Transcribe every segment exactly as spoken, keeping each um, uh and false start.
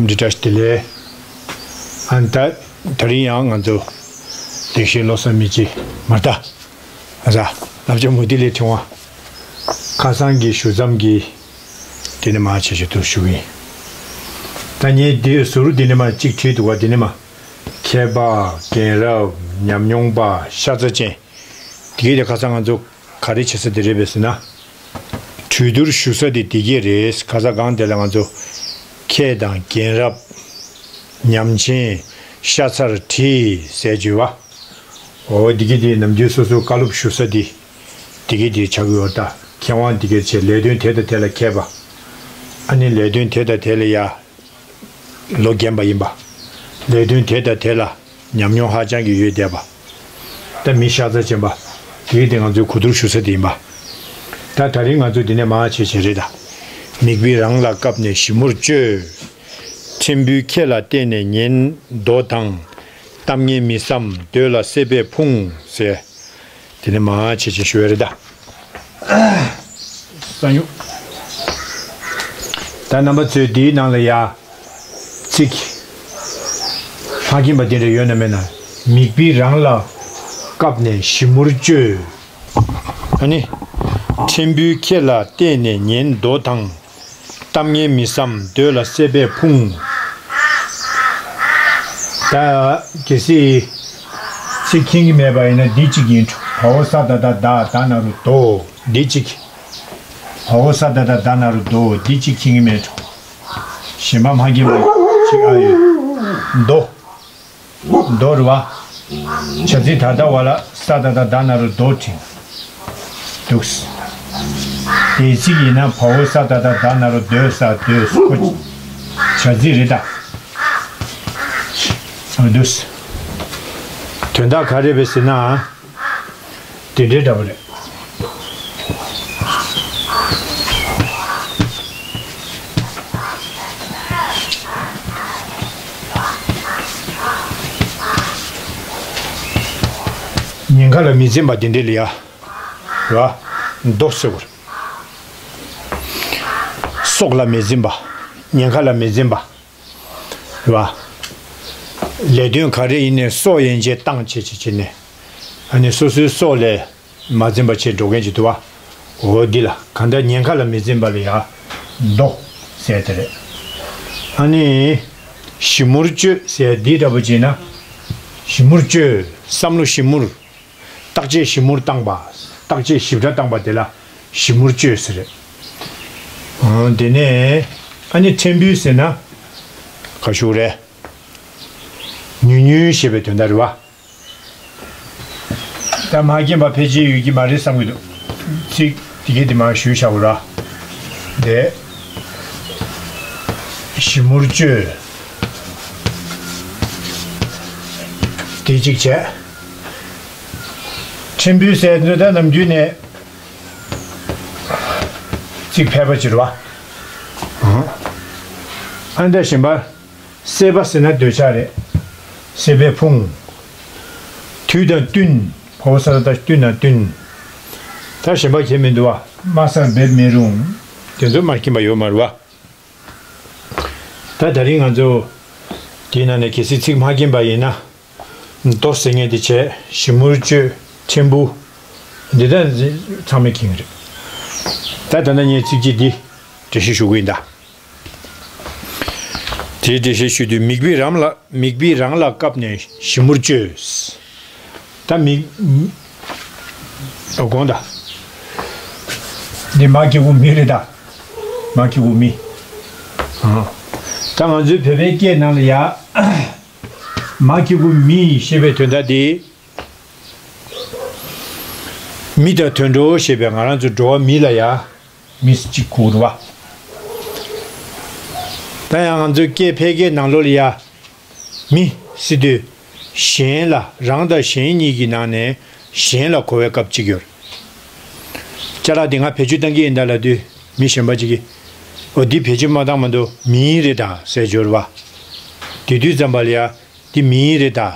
འདི་འདྲ་ཞིག་དེ་ལས། ཨ་ནི་ད་ད་རིང་ཡང་ང་ཚོ་ལེགས་བཤད་བློ་བཟང་མི་གཅིག་མར་ད། ཨ་ས་ལབ་ཅེ་མུ་ཏི་ལས་ཕྲེང་བ། ཁ་སང་གི་ཞུ་མཚམས་ཀྱི་དེ་ནས་མར་ཆེ་ཆེ་དུ་ཞུ་གི་ཡིན། ད་ངས་འདི་ཟུར་འདི་ནས་མར་གཅིག་བྲིས་འདུག་བ། འདི་ནས་མར་མཁས་པ། རྒན་རབས། ཉམས་མྱོང་པ། ཤ་ཚ་ཅན། དེ་གས་དེ་ཁ་སང་ང་ཚོ་ག་རེ་བྱེད་ས་དེ་རེད་པས་ཟེར་ན། གྲོས་བསྡུར་ཞུ་ས་དེ་དེ་གས་རེད། ཁ་སང་སྒང་དེ་ལ་ང་ཚོ་མཁས་དང་རྒན་རབས། ཉམས་ཆེན། ཤ་ཚར་བྲིས་ཟེར་བརྗོད་པ། འོ་དེ་གས་དེ་ནམ་རྒྱུན་སོ་སོ་བཀའ་སློབ་ཞུ་ས་དེ་དེ་གས་དེ་ཆགས་ཀྱི་ཡོད། ད་མཁས་དབང་དེ་གས་བྱས་ལས་དོན་དེ་དང་དེ་ལ་མཁས་པ། ཨ་ནི་ལས་དོན་དེ་དང་དེ་ལ་ཡ། ལོ་རྒན་པ་ཡིན་པ། ལས་དོན་དེ་དང་དེ་ལ་ཉམས་མྱོང་ཧ་ཅང་གི་ཡོད་བསྡད་པ། ད་མི་ཤ་ཚ་ཅན་པ། དེ་དེ་ང་ཚོའི་གོ་བསྡུར་ཞུ་ས་དེ་ཡིན་པ། ད་ད་རིང་ང་ཚོ་འདི་ནས་མར་བྱེད་བྱེད་རེད་ད། མིག་དཔེ་རང་ལ་བཀབ་ནས་ཞིབ་མོར་དཔྱོད། ཕྲན་བུའི་ཁྱད་ལ་བརྟེན་ནས་ཉན་མདོ་དང་། གཏམ་ངན་མི་བསམ་འདོད་ལ་སྲེད་པས་ཕུང་ཟེར། དེ་ནས་མར་བྱེད་བྱེད་ཞུ་བ་རེད་ད། ས་ཡོ། ད་རྣམ་པ་ཚོས་འདིའི་ནང་ལ་ཡ། ཚིག་མ་མཁྱེན་པ་དེ་འདྲ་ཡོད་ན་མེད་ན། མིག་དཔེ་རང་ལ་བཀབ་ནས་ཞིབ་མོར་དཔྱོད། ཨ་ནི། ཕྲན་བུའི་ཁྱད་ལ་བརྟེན་ནས་ཉན་མདོ་དང་། གཏམ་ངན་མི་བསམ་འདོད་ལ་སྲེད་པས་ཕུང་། ད་གལ་སྲིད་ཚིག་མཁྱེན་གྱི་མེད་པ་ཡིན་ན་འདི་གཅིག་ཡིན། བ་འོ་ས་ད་བཏགས་བདག་ད་ན་རོ་མདོ། འདི་གཅིག་བ་འོ་ས་ད་བཏགས་བདག་ན་རོ་མདོ། འདི་གཅིག་མཁྱེན་གྱི་མེད་འགྲོ། གཞན་པ་མ་མཁྱེན་པ་ཅིག་ཨ་ཡོད། མདོ། མདོ་རུ་བ། བྱ་ཚིག་ད་ལྟ་བ་ལ་ས་ད་བཏགས་བདག་ན་རོ་མདོ་བྲིས་འདུག། དེ་ཚིག་ཡིན་ན་བ་འོ་ས་ད་བཏགས་བདག་ན་རོ་འདོད་ས་འདོད་ཁོ། བྱ་ཚིག་རེད་ད། འདུག། དོན་དག་ག་རེ་རེད་ཟེར་ན། དེ་འདྲའི་འདྲ་པོ་རེད། ཉེན་ཁ་ལ་མི་འཛེམ་པ་དེ་འདྲའི་ལ་ཡ། ར། མདོ་ཟེར་བ་རེད། སྲོག་ལ་མི་འཛེམ་པ། ཉེན་ཁ་ལ་མི་འཛེམ་པ། རེད་བ། ལས་དོན་ག་རེ་ཡིན་ནའི་སྲོག་ཡན་ཆད་བཏང་བྱེད་བྱེད་བྱེད་ནས། ཨ་ནི་སོ་སོའི་སྲོག་ལས་མ་འཛེམ་པ་བྱེད་འགྲོ་མཁན་ཅིག་འདུག་བ། འོ་འདི་ལ་གང་ལྟར་ཉེན་ཁ་ལ་མི་འཛེམ་པ་ལ་ཡ། མདོ་ཟེར་དེ་རེད། ཨ་ནི། ཞིབ་མོར་དཔྱོད་ཟེར་འདི་འདྲ་པོ་བྱས་ན། ཞིབ་མོར་དཔྱོད། བསམ་བློ་ཞིབ་མོར། བརྟག་དཔྱད་ཞིབ་མོར་བཏང་པ། བརྟག་དཔྱད་ཞིབ་ཕྲ་བཏང་པ་དེ་ལ་ཞིབ་མོར་དཔྱོད་ཟེར་རེད། འོ་དེ་ནས་ཨ་ནི་ཕྲན་བུའི་ཟེར་ན་ག་ཞུ་རེད། ཉུང་ཉུང་ཞེས་པའི་དོན་དག་རེད་བ། ད་མ་རྒན་པ་ཕལ་ཆེར་ཡོད་ཀྱི་མ་རེད་བསམ་གྱི་འདུག། ཚིག་དེ་གས་དེ་མ་ཞུས་བཞག་གོ་ར། དེ་ཞིབ་མོར་དཔྱོད། དེ་གཅིག་བྱས། ཕྲན་བུའི་ཟེར་འདི་ད་ནམ་རྒྱུན་ནས་ཚིག་ཕལ་པ་ཅིག་རེད་བ། ཨ་ནི་ད་གཞན་པ། སྲེད་པ་ཟེར་ན་འདོད་ཆགས་རེད། སྲེད་པས་ཕུང་། དུས་དང་བསྟུན། ཕོ་བོ་ས་ད་བསྟུན་དང་བསྟུན། ད་གཞན་པ་གལ་མི་འདུག་བ། དམའ་སར་འབེབས་མི་རུང་། དེ་ཚོ་མ་མཁྱེན་པ་ཡོད་མ་རེད་བ། ད་ད་རིང་ང་ཚོ་དེའི་ནང་ནས་གལ་སྲིད་ཚིག་མ་མཁྱེན་པ་ཡིན་ན། མདོ་ཟེར་མཁན་དེ་བྱས། ཞིབ་མོར་དཔྱོད། ཕྲན་བུ། འདི་ལྟར་ཚང་མས་མཁྱེན་གྱི་རེད། ད་ད་ལྟ་ངས་ཚིག་གཅིག་འདི་འགྲེལ་བཤད་ཞུ་གི་ཡིན་ད། དེའི་འགྲེལ་བཤད་ཞུ་དུས་མིག་དཔེ་རང་ལ་མིག་དཔེ་རང་ལ་བཀབ་ནས་ཞིབ་མོར་དཔྱོད། ད་མིག་ཨ་དགོངས་དག། འདི་མ་སྐྱེ་དགུ་མི་རེད་ད། མ་སྐྱེ་དགུ་མི། ཨ། ད་ང་ཚོའི་བོད་པའི་སྐད་ནང་ལ་ཡ། མ་སྐྱེ་དགུ་མི་ཞེས་པའི་དོན་དག་དེ། མི་དང་དུད་འགྲོ་ཞེས་པའི་ང་རང་ཚོ་འགྲོ་བ་མི་ལ་ཡ། མི་གཅིག་གོ་རུ་བ། ད་ཡང་ང་ཚོའི་སྐད་ཕལ་སྐད་ནང་ལོགས་ལ་ཡ། མི་ཟེར་དུས། གཞན་ལ་རང་དང་གཞན་གཉིས་ཀྱི་ནང་ནས་གཞན་ལ་གོ་བའི་སྐབས་གཅིག་ཡོད། ཅ་ལག་འདི་ང་བེད་སྤྱོད་བཏང་གི་ཡིན་ད་ལབ་དུས་མི་གཞན་པ་གཅིག་གིས། འོ་འདི་བེད་སྤྱོད་མ་བཏང་མ་གཏོགས་མིའི་རེད་ད་ཟེར་འབྱོར་བ། དེ་དུས་ཙམ་པ་ལ་ཡ་འདི་མིའི་རེད་ད།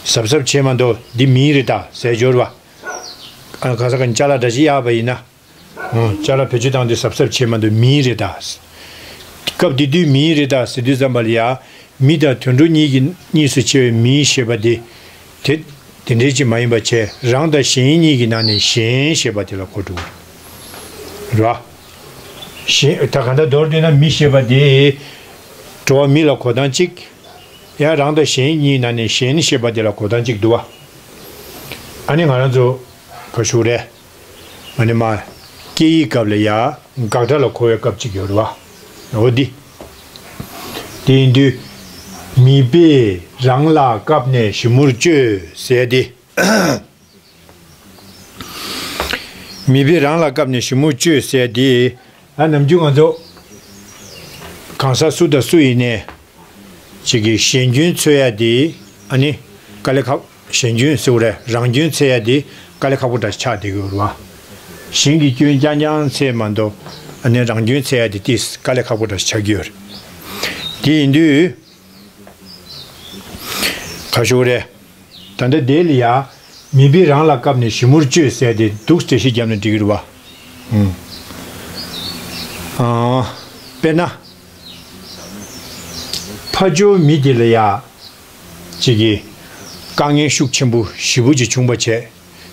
གཟབ་གཟབ་བྱེད་མ་གཏོགས་འདི་མིའི་རེད་ད་ཟེར་འབྱོར་བ། ཨ་ག་ས་ག་ཅ་ལག་འདྲ་ཞིག་གཡར་བ་ཡིན་ན། ཅ་ལག་བེད་སྤྱོད་བཏང་དུས་གཟབ་གཟབ་བྱེད་མ་གཏོགས་མིའི་རེད་ད། སྐབས་དེ་དུས་མིང་རེད་ད་ཟེར་དུས་ཙམ་པ་ལ་ཡ། མི་དང་དུད་འགྲོ་གཉིས་ཀྱི་གཉིས་སུ་ཕྱེ་བའི་མིང་ཞེས་པ་དེ། དེ་དེ་འདྲའི་ཅིག་མ་ཡིན་པ་བྱས། རང་དང་གཞན་གཉིས་ཀྱི་ནང་ནས་གཞན་ཞེས་པ་དེ་ལ་གོ་འགྲོ་གི་རེད་བ། གཞན་ད་ག་འདྲ་མདོར་བསྡུས་ན་མི་ཞེས་པ་དེ། འགྲོ་བ་མི་ལ་གོ་སྟངས་གཅིག་ཡང་རང་དང་གཞན་གཉིས་ནང་ནས་གཞན་ཞེས་པ་དེ་ལ་གོ་སྟངས་གཅིག་འདུག་བ། ཨ་ནི་ང་རང་ཚོ་ག་ཞུ་རེད། ཨ་ནི་མ། སྐད་ཡིག་སྐབས་ལ་ཡ་དགག་སྒྲ་ལ་གོ་བའི་སྐབས་གཅིག་ཡོད་རེད་བ། འོ་འདི། དེ་ཡིན་དུས། མི་དཔེས་རང་ལ་བཀབ་ནས་ཞིབ་མོར་དཔྱོད་ཟེར་ཏེ། མི་དཔེས་རང་ལ་བཀབ་ནས་ཞིབ་མོར་དཔྱོད་ཟེར་ཏེ། ཨ་ནམ་རྒྱུན་ང་ཚོ་གང་ཟག་སུ་དང་སུ་ཡིན་ནའི་ཅིག་གིས་གཞན་སྐྱོན་འཚོལ་ཡ་དེ་ཨ་ནི་དཀའ་ལས་ཁག་གཞན་སྐྱོན་ཟེར་བ་རེད། རང་སྐྱོན་འཚོལ་ཡ་དེ་དཀའ་ལས་ཁག་པོ་འདྲ་ཆགས་བསྡད་ཀྱི་ཡོད་རེད་བ། གཞན་གྱི་སྐྱོན་རྐྱང་རྐྱང་འཚོལ་མ་གཏོགས་ཨ་ནི་རང་སྐྱོན་འཚོལ་ཡ་དེ་ཏིས་དཀའ་ལས་ཁག་པོ་འདྲ་ཆགས་ཀྱི་ཡོད་རེད། དེ་ཡིན་དུས། ག་ཞུ་རེད། ད་ལྟ་དེ་ལ་ཡ། མི་དཔེས་རང་ལ་བཀབ་ནས་ཞིབ་མོར་དཔྱོད་ཟེར་ཏེ་འདུག་འགྲེལ་བཤད་བརྒྱབ་ན་འགྲིག་གི་རེད་བ། ཨང་། དཔེར་ན། ཕ་ཇོ་མི་དེ་ལ་ཡ། ཅིག་གིས། དཀའ་ངལ་ཤུགས་ཆེན་པོ་ཞེ་པོ་ཅིག་བྱུང་བ་བྱས།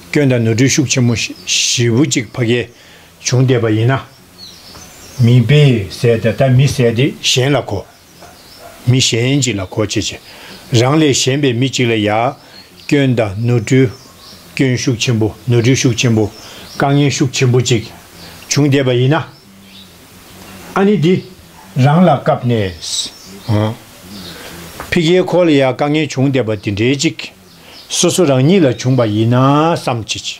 སྐྱོན་དང་ནོར་འཁྲུལ་ཤུགས་ཆེན་པོ་ཞེ་པོ་ཅིག་ཕ་གིར་བྱུང་བསྡད་པ་ཡིན་ན། མི་དཔེས་ཟེར་ཏེ་ད་མི་ཟེར་དེ་གཞན་ལ་གོ། མི་གཞན་ཅིག་ལ་གོ་བྱེད་ཅེས། རང་ལས་གཞན་པའི་མི་གཅིག་ལ་ཡ། སྐྱོན་དང་ནོར་འཁྲུལ། སྐྱོན་ཤུགས་ཆེན་པོ། ནོར་འཁྲུལ་ཤུགས་ཆེན་པོ། དཀའ་ངལ་ཤུགས་ཆེན་པོ་ཅིག་བྱུང་བསྡད་པ་ཡིན་ན། ཨ་ནི་འདི། རང་ལ་བཀབ་ནས། ཨང་། ཕ་གིར་ཁོ་ལ་ཡ་དཀའ་ངལ་བྱུང་བསྡད་པ་འདི་འདྲའི་ཅིག་སོ་སོ་རང་ཉིད་ལ་བྱུང་བ་ཡིན་ན་བསམ་བྱེད་ཅེས།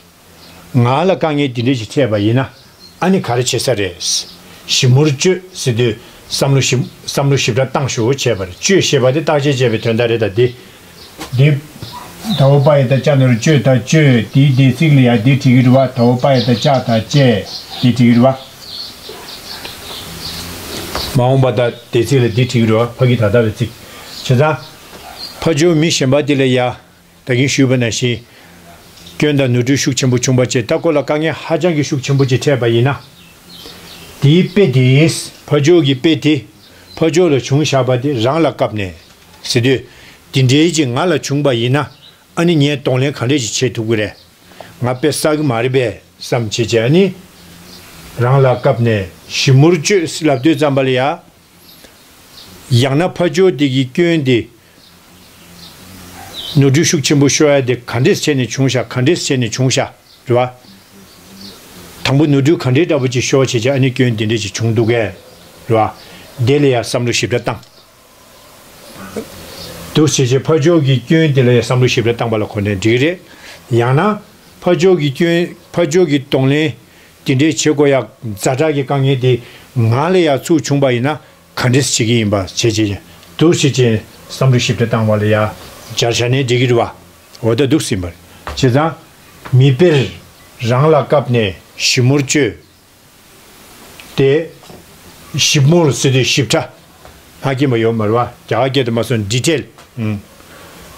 ང་ལ་དཀའ་ངལ་འདི་འདྲ་ཞིག་འཕྲད་པ་ཡིན་ན་ཨ་ནི་ག་རེ་བྱེད་ས་རེད། ཞིབ་མོར་དཔྱོད་ཟེར་དུས་བསམ་བློ་ཞིབ་བསམ་བློ་ཞིབ་ཕྲ་བཏང་ཞོར་བྱས་པ་རེད། དཔྱོད་ཞེས་པ་དེ་བརྟག་དཔྱད་བྱས་པའི་དོན་དག་རེད་ད་འདི། འདི། དའོ་པ་ཡ་ད་ཅ་ནོར་དཔྱོད་ད་དཔྱོད་དེའི་འདས་ཚིག་ལ་ཡ་འདི་བྲིས་ཀྱི་རེད་བ། དའོ་པ་ཡ་ད་ཅ་ད་ཅེ་འདི་བྲིས་ཀྱི་རེད་བ། མ་འོངས་པ་ད་འདས་ཚིག་ལ་འདི་བྲིས་ཀྱི་རེད་བ། ཕ་གི་ད་ལྟ་བའི་ཚིག་བྱས་ཙང་། ཕ་ཇོ་མི་གཞན་པ་འདི་ལ་ཡ། ད་གིན་ཞུས་པ་ནང་བཞིན། སྐྱོན་དང་ནོར་འཁྲུལ་ཤུགས་ཆེན་པོ་བྱུང་བ་བྱས་ད་ཁོ་ལ་དཀའ་ངལ་ཧ་ཅང་གི་ཤུགས་ཆེན་པོ་ཅིག་འཕྲད་པ་ཡིན་ན། དེའི་དཔེ་དེས་ཕ་ཇོ་གི་དཔེ་དེ་ཕ་ཇོ་ལ་བྱུང་བཞག་པ་དེ་རང་ལ་བཀབ་ནས་ཟེར་དུས། དེ་འདྲའི་ཅིག་ང་ལ་བྱུང་པ་ཡིན་ན་ཨ་ནི་ངས་གདོང་ལེན་ག་འདྲས་ཅིག་བྱེད་ཐུབ་ཀྱི་རེད། ང་དཔེ་བསགས་ཀྱི་མ་རེད་པས་བསམ་བྱེད་བྱས་ཨ་ནི། རང་ལ་བཀབ་ནས་ཞིབ་མོར་དཔྱོད་ལབ་དུས་ཙམ་པ་ལ་ཡ། ཡང་ན་ཕ་ཇོ་དེ་གི་སྐྱོན་དེ། ནོར་འཁྲུལ་ཤུགས་ཆེན་པོ་ཤོར་ཡ་དེ་ག་འདྲས་བྱས་ནས་བྱུང་ཤག་ག་འདྲས་བྱས་ནས་བྱུང་ཤག་རེད་བ། དང་པོ་ནོར་འཁྲུལ་ག་འདྲས་འདྲ་པོ་ཅིག་ཤོར་བྱས་བྱས་ཨ་ནི་སྐྱོན་དེ་འདྲས་ཅིག་བྱུང་འདུག་གས། རེད་བ། དེ་ལ་ཡང་བསམ་བློ་ཞིབ་ཕྲ་བཏང་། འདུག་བྱས་བྱས་ཕ་ཇོ་གི་སྐྱོན་དེ་ལ་ཡང་བསམ་བློ་ཞིབ་ཕྲ་བཏང་པ་ལ་གོ་ནས་འགྲིག་རེད། ཡང་ན། ཕ་ཇོ་གི་སྐྱོན་ཕ་ཇོ་གི་གདོང་ལེན་དེ་འདྲས་བྱེད་དགོས་ཡ་ཛ་དྲག་གི་དཀའ་ངལ་དེ་ང་ལ་ཡ་ཚུར་བྱུང་པ་ཡིན་ན། ག་འདྲས་བྱེད་ཀྱི་ཡིན་པ་བྱས་རྗེས་འདུག་བྱས་རྗེས་བསམ་བློ་ཞིབ་ཕྲ་བཏང་བ་ལ་ཡ་སྦྱར་བྱས་ནས་འགྲིག་གི་རེད་བ། འོ་ད་འདུག་ཟིན་པ་རེད། བྱས་ཙང་མི་དཔེར་རང་ལ་བཀབ་ནས་ཞིབ་མོར་དཔྱོད་དེ། ཞིབ་མོར་ཟེར་དུས་ཞིབ་ཕྲ་ཧ་གྱིན་པ་ཡོད་མ་རེད་བ། རྒྱ་གར་སྐད་དུ་མ་སོང་ཌི་ཊེལ།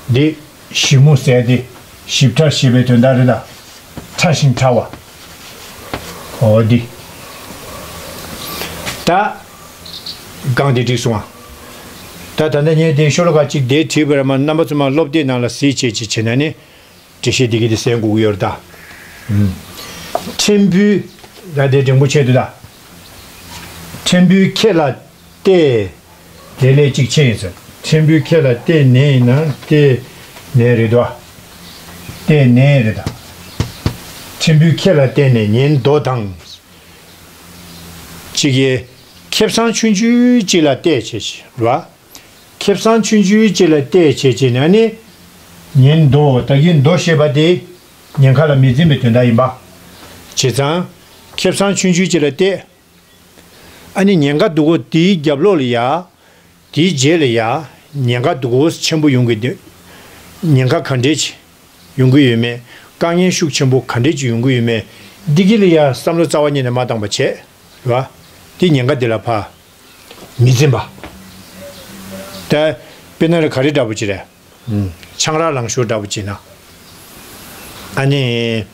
འདི་ཞིབ་མོ་ཟེར་དེ་ཞིབ་ཕྲ་ཞེས་པའི་དོན་དག་རེད་ད། ཕྲ་ཞིང་ཕྲ་བ། འོ་འདི། ད། གང་དེ་འགྲིག་སོང་ཨ། ད་ད་ལྟ་ངས་དེ་ཤོ་ལོ་ཀ་གཅིག་དེ་བྲིས་པར་མ་རྣམ་པ་ཚོ་མ་སློབ་དེབ་ནང་ལ་གཟིགས་བྱས་ཅིག་བྱས་ན་ནི། འགྲེལ་བཤད་འདི་གི་དེ་གསན་དགོས་ཀྱི་ཡོད་རེད་ད། ཕྲན་བུའི། ད་དེ་འགྲེང་བུ་ཆེ་དུ་ད། ཕྲན་བུའི་ཁྱེད་ལ་བལྟས། དེ་ལས་གཅིག་ཆེ་ཡིན་ཟེར། ཕྲན་བུའི་ཁྱེད་ལ་བལྟས་ནས་ཡིན་ན་བལྟས་ནས་རེད་དོ། བལྟས་ནས་རེད་ད། ཕྲན་བུའི་ཁྱེད་ལ་བལྟས་ནས་ཉིན་མདོ་དང་། གཅིག་གིས། ཁེ་བཟང་ཆུང་ཆུང་གཅིག་ལ་བལྟས་བྱས་ཤིག་རེད་བ། ཁེ་བཟང་ཆུང་ཆུང་གཅིག་ལ་བལྟས་བྱས་བྱས་ནས་ནི། ཉིན་མདོ་ད་གིན་མདོ་ཞེས་པ་དེ། ཉེན་ཁ་ལ་མི་འཛེམ་པའི་དོན་དག་ཡིན་པ། བྱས་ཙང་། ཁེ་བཟང་ཆུང་ཆུང་གཅིག་ལ་བལྟས། ཨ་ནི་ཉེན་ཁ་སྡུག་པོ་དེའི་རྒྱབ་ལོགས་ལ་ཡ། དེའི་རྗེས་ལ་ཡ། ཉེན་ཁ་སྡུག་པོ་ཆེན་པོ་ཡོང་གི་འདུག་ཉེན་ཁ་ག་འདྲས་ཅིག་ཡོང་གི་ཡོད་མེད། དཀའ་ངལ་ཤུགས་ཆེན་པོ་ག་འདྲས་ཅིག་ཡོང་གི་ཡོད་མེད། འདི་གི་ལ་ཡ་བསམ་བློ་རྩ་བ་ཉིད་ནས་མ་བཏང་པ་བྱས། རེད་བ། དེ་ཉེན་ཁ་དེ་ལ་ཕར། མི་འཛེམ་པ། ད། དཔེར་ན་རེ་ག་རེ་འདྲ་པོ་ཅིག་རེད། ཆང་རག་ལངས་ཞོར་འདྲ་པོ་བྱས་ན། ཨ་ནི།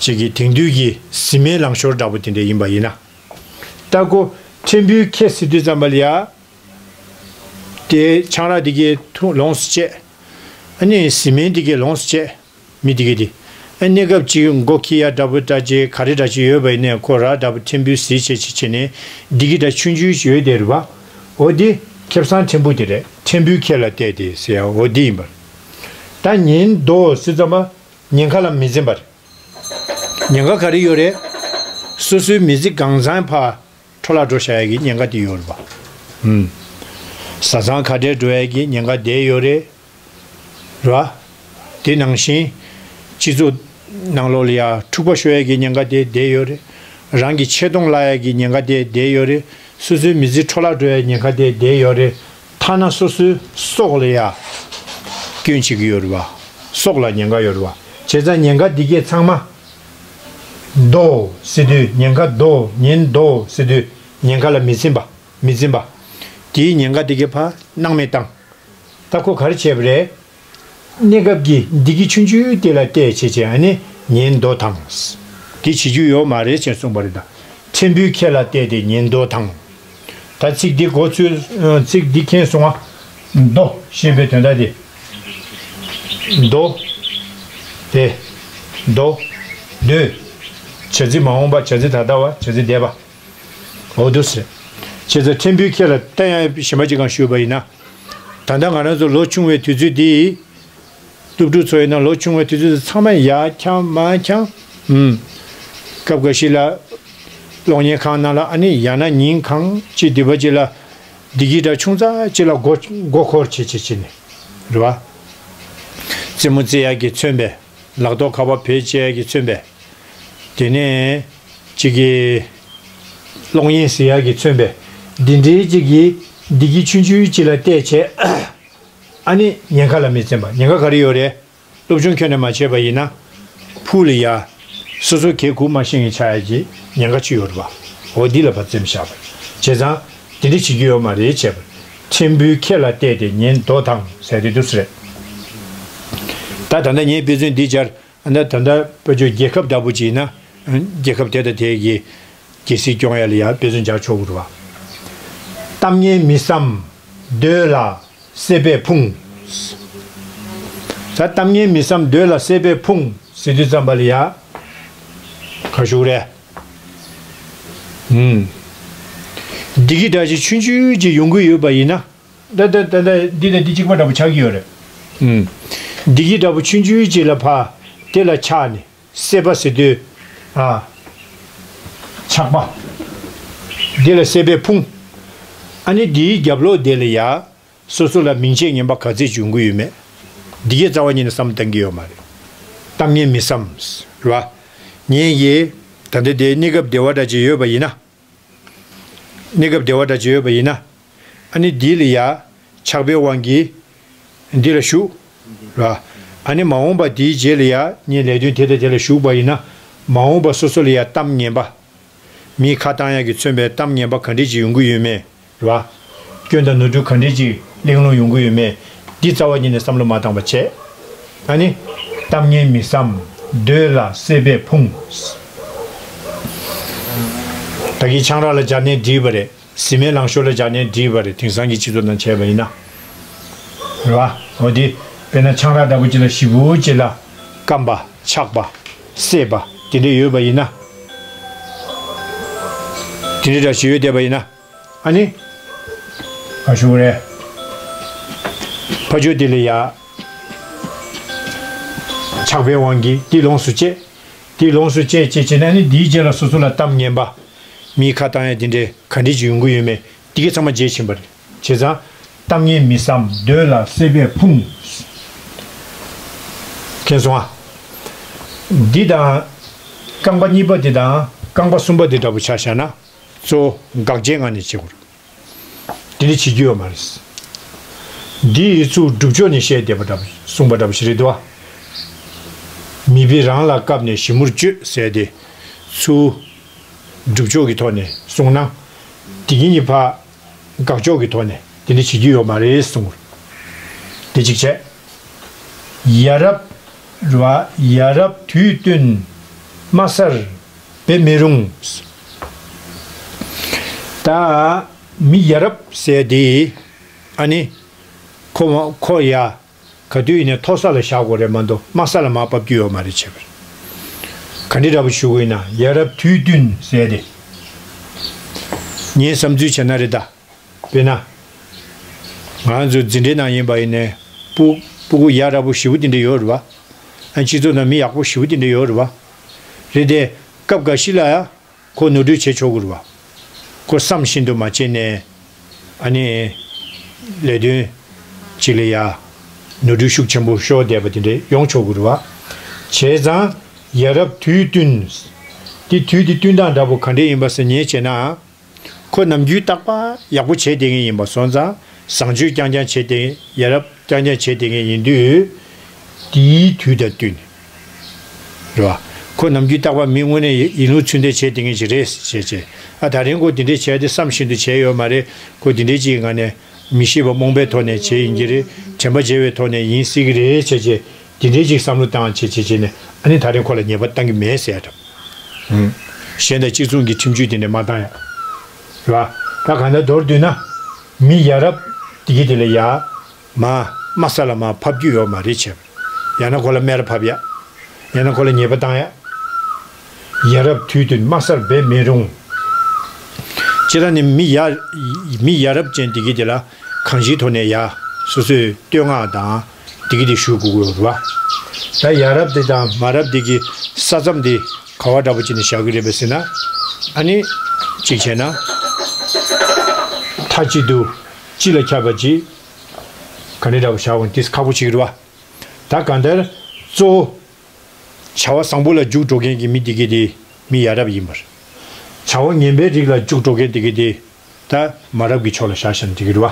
ཅིག་གི་དེང་དུས་ཀྱི་བཟི་སྨན་ལངས་ཞོར་འདྲ་པོ་དེ་འདྲ་ཡིན་པ་ཡིན་ན། ལྟ་སྒོ། ཕྲན་བུའི་ཁེ་ཟེར་དུས་ཙམ་པ་ལ་ཡ། དེ་ཆང་རག་དེ་གས་འཐུང་ལོངས་སུ་སྤྱད། ཨ་ནི་བཟི་སྨན་དེ་གས་ལོངས་སུ་སྤྱད། མི་དེ་གས་དེ། ཨ་གནས་སྐབས་ཅིག་མགོ་འཁྱེར་ཡ་འདྲ་པོ་འདྲ་ཅིག་ག་རེ་འདྲ་ཅིག་ཡོད་པ་ཡིན་ནའི་ཁོ་ར་འདྲ་པོ་ཕྲན་བུའི་ཟི་བྱས་ཅིག་བྱས་ནས་འདི་གི་འདྲ་ཆུང་ཆུང་ཞིག་ཡོད་དེ་རེད་པ། འོ་དེ་ཁེ་བཟང་ཕྲན་བུ་དེ་རེད། ཕྲན་བུའི་ཁེ་ལ་བལྟས་ཏེ་ཟེར་ཡ་འོ་དེ་ཡིན་པ། ད་ཉེན་དོ་ཟེར་ཙམ་པ་ཉེན་ཁ་ལ་མི་འཛེམ་པ་རེད། ཉེན་ཁ་ག་རེ་ཡོད་རེད། སོ་སོའི་མི་ཚེ་གང་བཟང་ཕར་འཕྲོ་བརླག་འགྲོ་བཞག་ཡ་གི་ཉེན་ཁ་དེ་ཡོད་རེད་པ། ཧུམ། བཟའ་ཚང་ཁ་བྲལ་འགྲོ་ཡ་གི་ཉེན་ཁ་དེ་ཡོད་རེད། རེད་པ། དེ་ནང་བཞིན་སྤྱི་ཚོགས་ནང་ལོགས་ལ་ཡ་འཁྲུག་པ་ཤོར་ཡ་གི་ཉེན་ཁ་དེ་དེ་ཡོད་རེད། རང་གི་ཆེ་མཐོང་བརླག་ཡ་གི་ཉེན་ཁ་དེ་དེ་ཡོད་རེད། སོ་སོའི་མི་ཚེ་འཕྲོ་བརླག་འགྲོ་ཡ་ཉེན་ཁ་དེ་དེ་ཡོད་རེད། ཐ་ན་སོ་སོའི་སྲོག་ལ་ཡ་སྐྱོན་བྱེད་ཀྱི་ཡོད་རེད་པ། སྲོག་ལ་ཉེན་ཁ་ཡོད་རེད་པ། བྱས་ཙང་ཉེན་ཁ་འདི་གས་ཚང་མ། དོ་ཟེར་དུས་ཉེན་ཁ་དོ་ཉེན་དོ་ཟེར་དུས་ཉེན་ཁ་ལ་མི་འཛེམ་པ། མི་འཛེམ་པ། དེའི་ཉེན་ཁ་འདི་གས་ཕར་སྣང་མེད་བཏང་། ད་ཁོ་ག་རེ་བྱས་པ་རེད། གནས་སྐབས་ཀྱི་འདི་གི་ཆུང་ཆུང་དེ་ལ་བལྟས་བྱས་བྱས་ཨ་ནི་ཉེན་དོ་དང་། དེ་བྱེད་རྒྱུ་ཡོད་མ་རེད་ཅེས་གསུངས་པ་རེད་ད། ཕྲན་བུའི་ཁེ་ལ་བལྟས་ཏེ་ཉེན་དོ་དང་། ད་ཚིག་འདི་གོ་ཚུལ་ཚིག་འདི་མཁྱེན་སོང་ང་། དོ་ཞེས་པའི་དོན་དག་དེ། དོ། དེ། དོ། དོ། བྱ་ཚིག་མ་འོངས་པ། བྱ་ཚིག་ད་ལྟ་བ། བྱ་ཚིག་འདས་པ། འོ་འདུག་ཟེར། བྱས་ཙང་ཕྲན་བུའི་ཁེ་ལ་བལྟས་ཡ་གཞན་པ་ཅིག་གང་ཞུས་པ་ཡིན་ན། ད་ལྟ་ང་རང་ཚོ་ལོ་ཆུང་བའི་དུས་ཚོད་འདི། སློབ་ཕྲུག་ཚོ་ཡིན་ན་ལོ་ཆུང་བའི་དུས་ཚོད་ཚང་མ་ཡར་འཁྱམས་མར་འཁྱམས། ཨུམ། སྐབས་འགའ་ཞིག་ལ་གློག་བརྙན་ཁང་ནང་ལ་ཨ་ནི་ཡང་ན་ཉིན་གང་ཅིག་སྡིག་པ་ཅིག་ལ་བདེ་སྐྱིད་འདྲ་ཆུང་ཙག་ཅིག་ལ་མགོ་མགོ་འཁོར་བྱེད་བྱེད་བྱེད་ནས་རེད་བ། རྩེད་མོ་རྩེ་ཡག་གིས་མཚོན་པའི་ལག་ཐོག་ཁ་པར་བེད་སྤྱད་ཡག་གིས་མཚོན་པའི་དེ་ནས་ཅིག་གི་གློག་བརྙན་གཟིགས་ཡག་གིས་མཚོན་པའི་འདི་འདྲའི་ཅིག་གི་བདེ་སྐྱིད་ཆུང་ཆུང་ཅིག་ལ་བལྟས་བྱས། ཨ་ནི་ཉེན་ཁ་ལ་མི་འཛེམ་པ། ཉེན་ཁ་ག་རེ་ཡོད་རེད། སློབ་སྦྱོང་ཁྱོན་ནས་མ་བྱས་པ་ཡིན་ན། ཕུགས་ལ་ཡ། སོ་སོ་གས་ཁུག་མ་ཤེས་མཁན་ཆགས་ཡ་གི་ཉེན་ཁ་ཅིག་ཡོད་རེད་པ། འོ་འདི་ལ་ཕར་འཛེམ་བཞག་པ། བྱས་ཙང་། དེ་འདྲ་བྱེད་རྒྱུ་ཡོད་མ་རེད་བྱས་པ། ཕྲན་བུའི་ཁེ་ལ་བལྟས་ཏེ་ཉེན་དོ་དང་ཟེར་དེ་འདུག་སེ་རེད། ད་ད་ལྟ་ངས་དཔེ་མཚོན་འདི་སྦྱར། ཨ་ནི་ད་ལྟ་ཕ་ཆོས་རྒྱལ་ཁབ་འདྲ་པོ་ཅིག་ཡིན་ན། རྒྱལ་ཁབ་དེ་དང་དེ་གི་རྒྱལ་སྲིད་སྐྱོང་ཡ་ལ་ཡ་དཔེ་མཚོན་སྦྱར་ཆོག་གི་རེད་པ། གཏམ་ངན་མི་བསམ་འདོད་ལ་སྲེད་པས་ཕུང་། ད་གཏམ་ངན་མི་བསམ་འདོད་ལ་སྲེད་པས་ཕུང་ཟེར་དུས་ཙམ་པ་ལ་ཡ། ག་ཞུ་རེད། ཨུམ། བདེ་སྐྱིད་འདྲ་ཅིག་ཆུང་ཆུང་ཅིག་ཡོང་གི་ཡོད་པ་ཡིན་ན། ད་ད་ད་ད་འདི་དང་འདི་གཅིག་པ་འདྲ་པོ་ཆགས་ཀྱི་ཡོད་རེད། ཨུམ། བདེ་སྐྱིད་འདྲ་པོ་ཆུང་ཆུང་ཅིག་ལ་ཕར་དེ་ལ་ཆགས་ནས་སྲེད་པ་ཟེར་དུས། ཨ། ཆགས་པ། འདི་ལ་སྲེད་པས་ཕུང་། ཨ་ནི་འདིའི་རྒྱབ་ལོགས་དེ་ལ་ཡ། སོ་སོ་ལ་མིང་ཆད་ངན་པ་ག་ཚད་ཅིག་ཡོང་གི་ཡོད་མེད། འདི་གའི་རྩ་བ་ཉིད་ནས་བསམ་བློ་གཏང་གི་ཡོད་མ་རེད། གཏམ་ངན་མི་བསམ། རེད་བ། ངས་ཡེ། ད་ལྟ་དེ་གནས་སྐབས་བདེ་བ་འདྲ་ཅིག་ཡོད་པ་ཡིན་ན། གནས་སྐབས་བདེ་བ་འདྲ་ཅིག་ཡོད་པ་ཡིན་ན། ཨ་ནི་འདི་ལ་ཡ། ཆགས་པའི་དབང་གིས། འདི་ལ་ཞུགས། རེད་བ། ཨ་ནི་མ་འོངས་པ་འདིའི་རྗེས་ལ་ཡ། ངས་ལས་དོན་དེ་དང་དེ་ལ་ཞུགས་པ་ཡིན་ན། མ་འོངས་པ་སོ་སོ་ལ་ཡ་གཏམ་ངན་པ། མིའི་ཁ་བཏང་ཡག་གིས་མཚོན་པའི་གཏམ་ངན་པ་ག་འདྲས་ཅིག་ཡོང་གི་ཡོད་མེད། རེད་བ། སྐྱོན་དང་ནོར་འཁྲུལ་ག་འདྲས་ཅིག་གླེང་སློང་ཡོང་གི་ཡོད་མེད། འདི་རྩ་བ་ཉིད་ནས་བསམ་བློ་མ་བཏང་བ་བྱས། ཨ་ནི། གཏམ་ངན་མི་བསམ། འདོད་ལ་སྲེད་པས་ཕུང་། ད་གིན་ཆང་རག་ལ་སྦྱར་ནའི་འགྲིག་པ་རེད། བཟི་སྨན་ལངས་ཤོར་ལ་སྦྱར་ནའི་འགྲིག་པ་རེད། དེང་སང་གི་སྤྱི་ཚོགས་ནང་བྱས་པ་ཡིན་ན། རེད་བ། འོ་དེ། དཔེར་ན་ཆང་རག་འདྲ་པོ་ཅིག་ལ་ཞེ་པོ་ཅིག་ལ། སྐམ་པ། ཆགས་པ། སྲེད་པ། དེ་འདྲ་ཡོད་པ་ཡིན་ན། དེ་འདྲ་འདྲ་ཞིག་ཡོད་བསྡད་པ་ཡིན་ན། ཨ་ནི། ག་ཞུ་དགོས་རེད། ཕ་ཆོས་དེ་ལ་ཡ། ཆགས་པའི་དབང་གིས་དེ་ལོངས་སུ་སྤྱད། དེ་ལོངས་སུ་སྤྱད་སྤྱད་བྱས་ན་ནི་དེའི་རྗེས་ལ་སོ་སོ་ལ་གཏམ་ངན་པ། མིའི་ཁ་བཏང་ཡ་དེ་འདྲས་ག་འདྲས་ཅིག་ཡོང་གི་ཡོད་མེད་དེ་གས་ཚང་མ་བརྗེད་ཕྱིན་པ་རེད། བྱས་ཙང་། གཏམ་ངན་མི་བསམ་འདོད་ལ་སྲེད་པས་ཕུང་། མཁྱེན་སོང་ཨ། འདི་དང་། རྐང་པ་གཉིས་པ་འདི་དང་རྐང་པ་གསུམ་པ་འདི་འདྲ་པོ་ཆ་བཞག་ན། གཙོ་བོ་དགག་བྱའི་ངང་ནས་བྱེད་དགོས་རེད། དེ་འདྲ་བྱེད་རྒྱུ་ཡོད་མ་རེད། འདི་ཡི་ཚུལ་སྒྲུབ་ཕྱོགས་ནས་བཤད་བསྡད་པ་འདྲ་པོ་གསུངས་པ་འདྲ་པོ་ཞིག་རེད་འདུག་བ། མི་དཔེ་རང་ལ་བཀབ་ནས་ཞིབ་མོར་དཔྱོད་ཟེར་ཏེ། ཚུལ་སྒྲུབ་ཕྱོགས་ཀྱི་ཐོག་ནས་གསུངས་ན། དེ་གཉིས་ཕར་དགག་ཕྱོགས་ཀྱི་ཐོག་ནས་དེ་འདྲ་བྱེད་རྒྱུ་ཡོད་མ་རེད་གསུངས། དེ་གཅིག་བྱས། ཡ་རབས། རེད་བ། ཡ་རབས་དུས་བསྟུན་དམའ་སར་འབེབས་མི་རུང་། ད་མི་ཡ་རབས་ཟེར་དེ་ཨ་ནི་ཁོ་མ་ཁོ་ཡ་ག་དུས་ཡིན་ནའི་མཐོ་ས་ལ་བཞག་དགོས་རེད་མ་གཏོགས་དམའ་ས་ལ་མར་ཕབ་རྒྱུ་ཡོད་མ་རེད་བྱས་པ་རེད། ག་འདྲ་འདྲ་པོ་ཞུ་དགོས་ཡིན་ན་ཡ་རབས་དུས་བསྟུན་ཟེར་དེ་ངའི་བསམ་ཚུལ་བྱས་ན་རེད་ད། དཔེར་ན། ང་ཚོ་འཛིན་གྲྭའི་ནང་ཡིན་པ་ཡིན་ནའི་སྤུ་སྤུ་གུ་ཡ་རབས་པོ་ཞེ་པོ་དེ་འདྲ་ཡོད་རེད་བ། ཨ་སྤྱི་ཚོགས་ནང་མི་ཡག་པོ་ཞེ་པོ་དེ་འདྲ་ཡོད་རེད་བ། རེད་དེ། སྐབས་འགའ་ཞིག་ལ་ཡ། ཁོ་ནོར་འཁྲུལ་བྱེད་ཆོག་གི་རེད་བ། ཁོ་བསམ་བཞིན་དུ་མ་བྱས་ནས། ཨ་ནི། ལས་དོན་གཅིག་ལ་ཡ། ནོར་འཁྲུལ་ཤུགས་ཆེན་པོ་ཤོར་བསྡད་པ་དེ་འདྲ་ཡོང་ཆོག་གི་རེད་བ། བྱས་ཙང་ཡ་རབས་དུས་བསྟུན། དེ་དུས་དེ་བསྟུན་སྟངས་འདྲ་པོ་ག་འདྲ་ཡིན་པ་ཟེར་ཉན་བྱས་ན། ཁོ་ནམ་རྒྱུན་རྟག་པར་ཡག་པོ་བྱས་བསྡད་མཁན་ཡིན་པ་སོང་ཙང་བཟང་སྤྱོད་རྐྱང་རྐྱང་བྱས་ཏེ་ཡ་རབས་རྐྱང་རྐྱང་བྱས་བསྡད་མཁན་ཡིན་དུས། དེའི་དུས་དང་བསྟུན། རེད་བ། ཁོ་ནམ་རྒྱུན་རྟག་པར་མི་དངོས་གནས་ཡིན་ལུགས་ཚུལ་འདེད་བྱས་བསྡད་མཁན་ཞིག་རེད་ཟེར་བྱས། ཨ་ད་རིང་ཁོ་དེ་འདྲས་བྱས་ཏེ་བསམ་བཞིན་དུ་བྱས་ཡོད་མ་རེད། ཁོ་དེ་འདྲས་ཅིག་ངང་ནས་མི་ཤེས་པ་རྨོངས་པའི་ཐོག་ནས་བྱས་ཡིན་གྱི་རེད། དྲན་པ་བརྗེད་པའི་ཐོག་ནས་ཡིན་སྲིད་ཀྱི་རེད་བྱས་བྱས། དེ་འདྲའི་ཅིག་བསམ་བློ་བཏང་བྱས་བྱས་བྱས་ནས་ཨ་ནི་ད་རེས་ཁོ་ལ་ཉེས་པ་བཏང་གི་མེད་ཟེར་ཡ་འདྲ། ཧུམ། གཞན་དང་གཅིག་མཚུངས་ཀྱི་ཁྲིམས་གཅོད་དེ་འདྲ་མ་བཏང་ཡ། རེད་བ། ད་གང་ལྟར་མདོར་བསྡུས་ན། མི་ཡ་རབས་དེ་གི་དེ་ལ་ཡ། མ། དམའ་ས་ལ་མར་ཕབ་རྒྱུ་ཡོད་མ་རེད་བྱས། ཡང་ན་ཁོ་ལ་སྨད་ར་ཕབ་ཡ། ཡང་ན་ཁོ་ལ་ཉེས་པ་བཏང་ཡ། ཡ་རབས་དུས་བསྟུན་དམའ་སར་འབེབས་མི་རུང་། སྤྱིར་ནི་མི་ཡ། མི་ཡ་རབས་ཅན་དེ་གི་དེ་ལ་གང་ཅིའི་ཐོག་ནས་ཡ། སོ་སོའི་བསྟོད་བསྔགས་དང་། དེ་གི་དེ་ཞུ་དགོས་ཀྱི་ཡོད་རེད་བ། ད་ཡ་རབས་དེ་དང་མ་རབས་དེ་གི་ས་མཚམས་དེ་ག་བ་འདྲ་པོ་ཅིག་ནས་བཞག་གི་རེད་པས་ཟེར་ན། ཨ་ནི། གཅིག་བྱས་ན། མཐའ་གཅིག་ཏུ་སྤྱི་ལ་ཁྱབ་པ་ཅིག་ག་འདྲ་འདྲ་པོ་བཞག་འོང་དེ་ཁག་པོ་ཆགས་ཀྱི་རེད་བ། ད་གང་ལྟར་གཙོ་བོ། བྱ་བ་བཟང་པོ་ལ་འཇུག་འགྲོ་མཁན་གྱི་མི་དེ་གི་དེ་མི་ཡ་རབས་ཡིན་པར། བྱ་བ་ངན་པའི་རིགས་ལ་འཇུག་འགྲོ་མཁན་དེ་གི་དེ། ད་མ་རབས་ཀྱི་ཕྱོགས་ལ་བཞག་བཞག་ན་འགྲིག་གི་རེད་བ།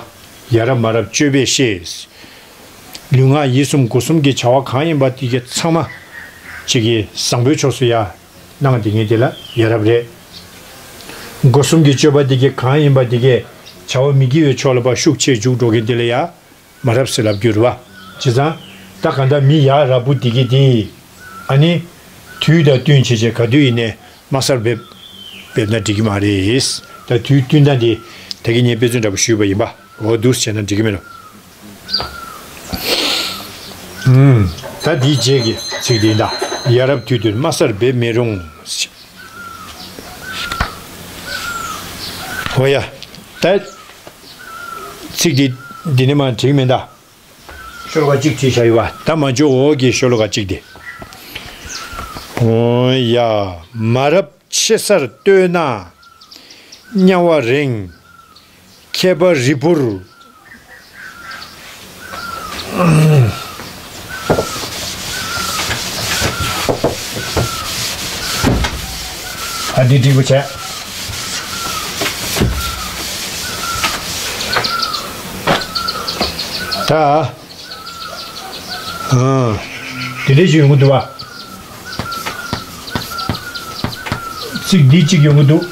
ཡ་རབས་མ་རབས་སྤྱོད་པས་ཤེས། ལུས་ངག་ཡིད་གསུམ་སྒོ་གསུམ་གྱི་བྱ་བ་གང་ཡིན་པ་དེ་གའི་ཚང་མ། གཅིག་གིས་བཟང་པོའི་ཕྱོགས་སུ་ཡ། གནང་དེ་ངེས་དེ་ལ་ཡ་རབས་རེད། སྒོ་གསུམ་གྱི་སྤྱོད་པ་དེ་གའི་གང་ཡིན་པ་དེ་གའི་བྱ་བ་མི་དགེ་བའི་ཕྱོགས་ལ་ཕར་ཤུགས་ཆེ་འཇུག་འགྲོ་མཁན་དེ་ལ་ཡ། མ་རབས་ཟེར་ལབ་རྒྱུ་རེད་བ། བྱས་ཙང་། ད་གང་ལྟར་མི་ཡ་རབས་པོ་འདི་གི་དེ། ཨ་ནི། དུས་དང་བསྟུན་བྱས་བྱས་ག་དུས་ཡིན་ནའི་དམའ་སར་འབེབས། འབེབས་ན་འགྲིག་གི་མ་རེད། ད་དུས་བསྟུན་སྟངས་དེ། ད་གིན་ངས་དཔེ་མཚོན་འདྲ་པོ་ཞུས་པ་ཡིན་པ། འོ་འདུག་སེ་བྱས་ན་འགྲིག་གི་མེད་ལོ། ཨུམ། ད་འདིའི་རྗེས་ཀྱི་ཚིག་དེ་ཡིན་ད། ཡ་རབས་དུས་བསྟུན་དམའ་སར་འབེབས་མི་རུང་། འོ་ཡ། ད། ཚིག་འདི། འདི་ནས་མར་འགྲིག་མིན་ད། ཤོ་ལོ་ཀ་གཅིག་བྲིས་བཞག་ཡོད་པ། ད་མ་འཇོག་འོག་གི་ཤོ་ལོ་ཀ་གཅིག་དེ། འོ་ཡ། མ་རབས་ཆེ་སར་ལྟོས་ན་དམྱལ་བ་རེངས། མཁས་པ་རིལ་བུར། ཨ་འདི་འགྲིག་པོ་བྱས། ད། ཨ། དེ་འདྲས་ཅིག་ཡོང་གི་འདུག་བ། ཚིག་འདི་གཅིག་ཡོང་གི་འདུག།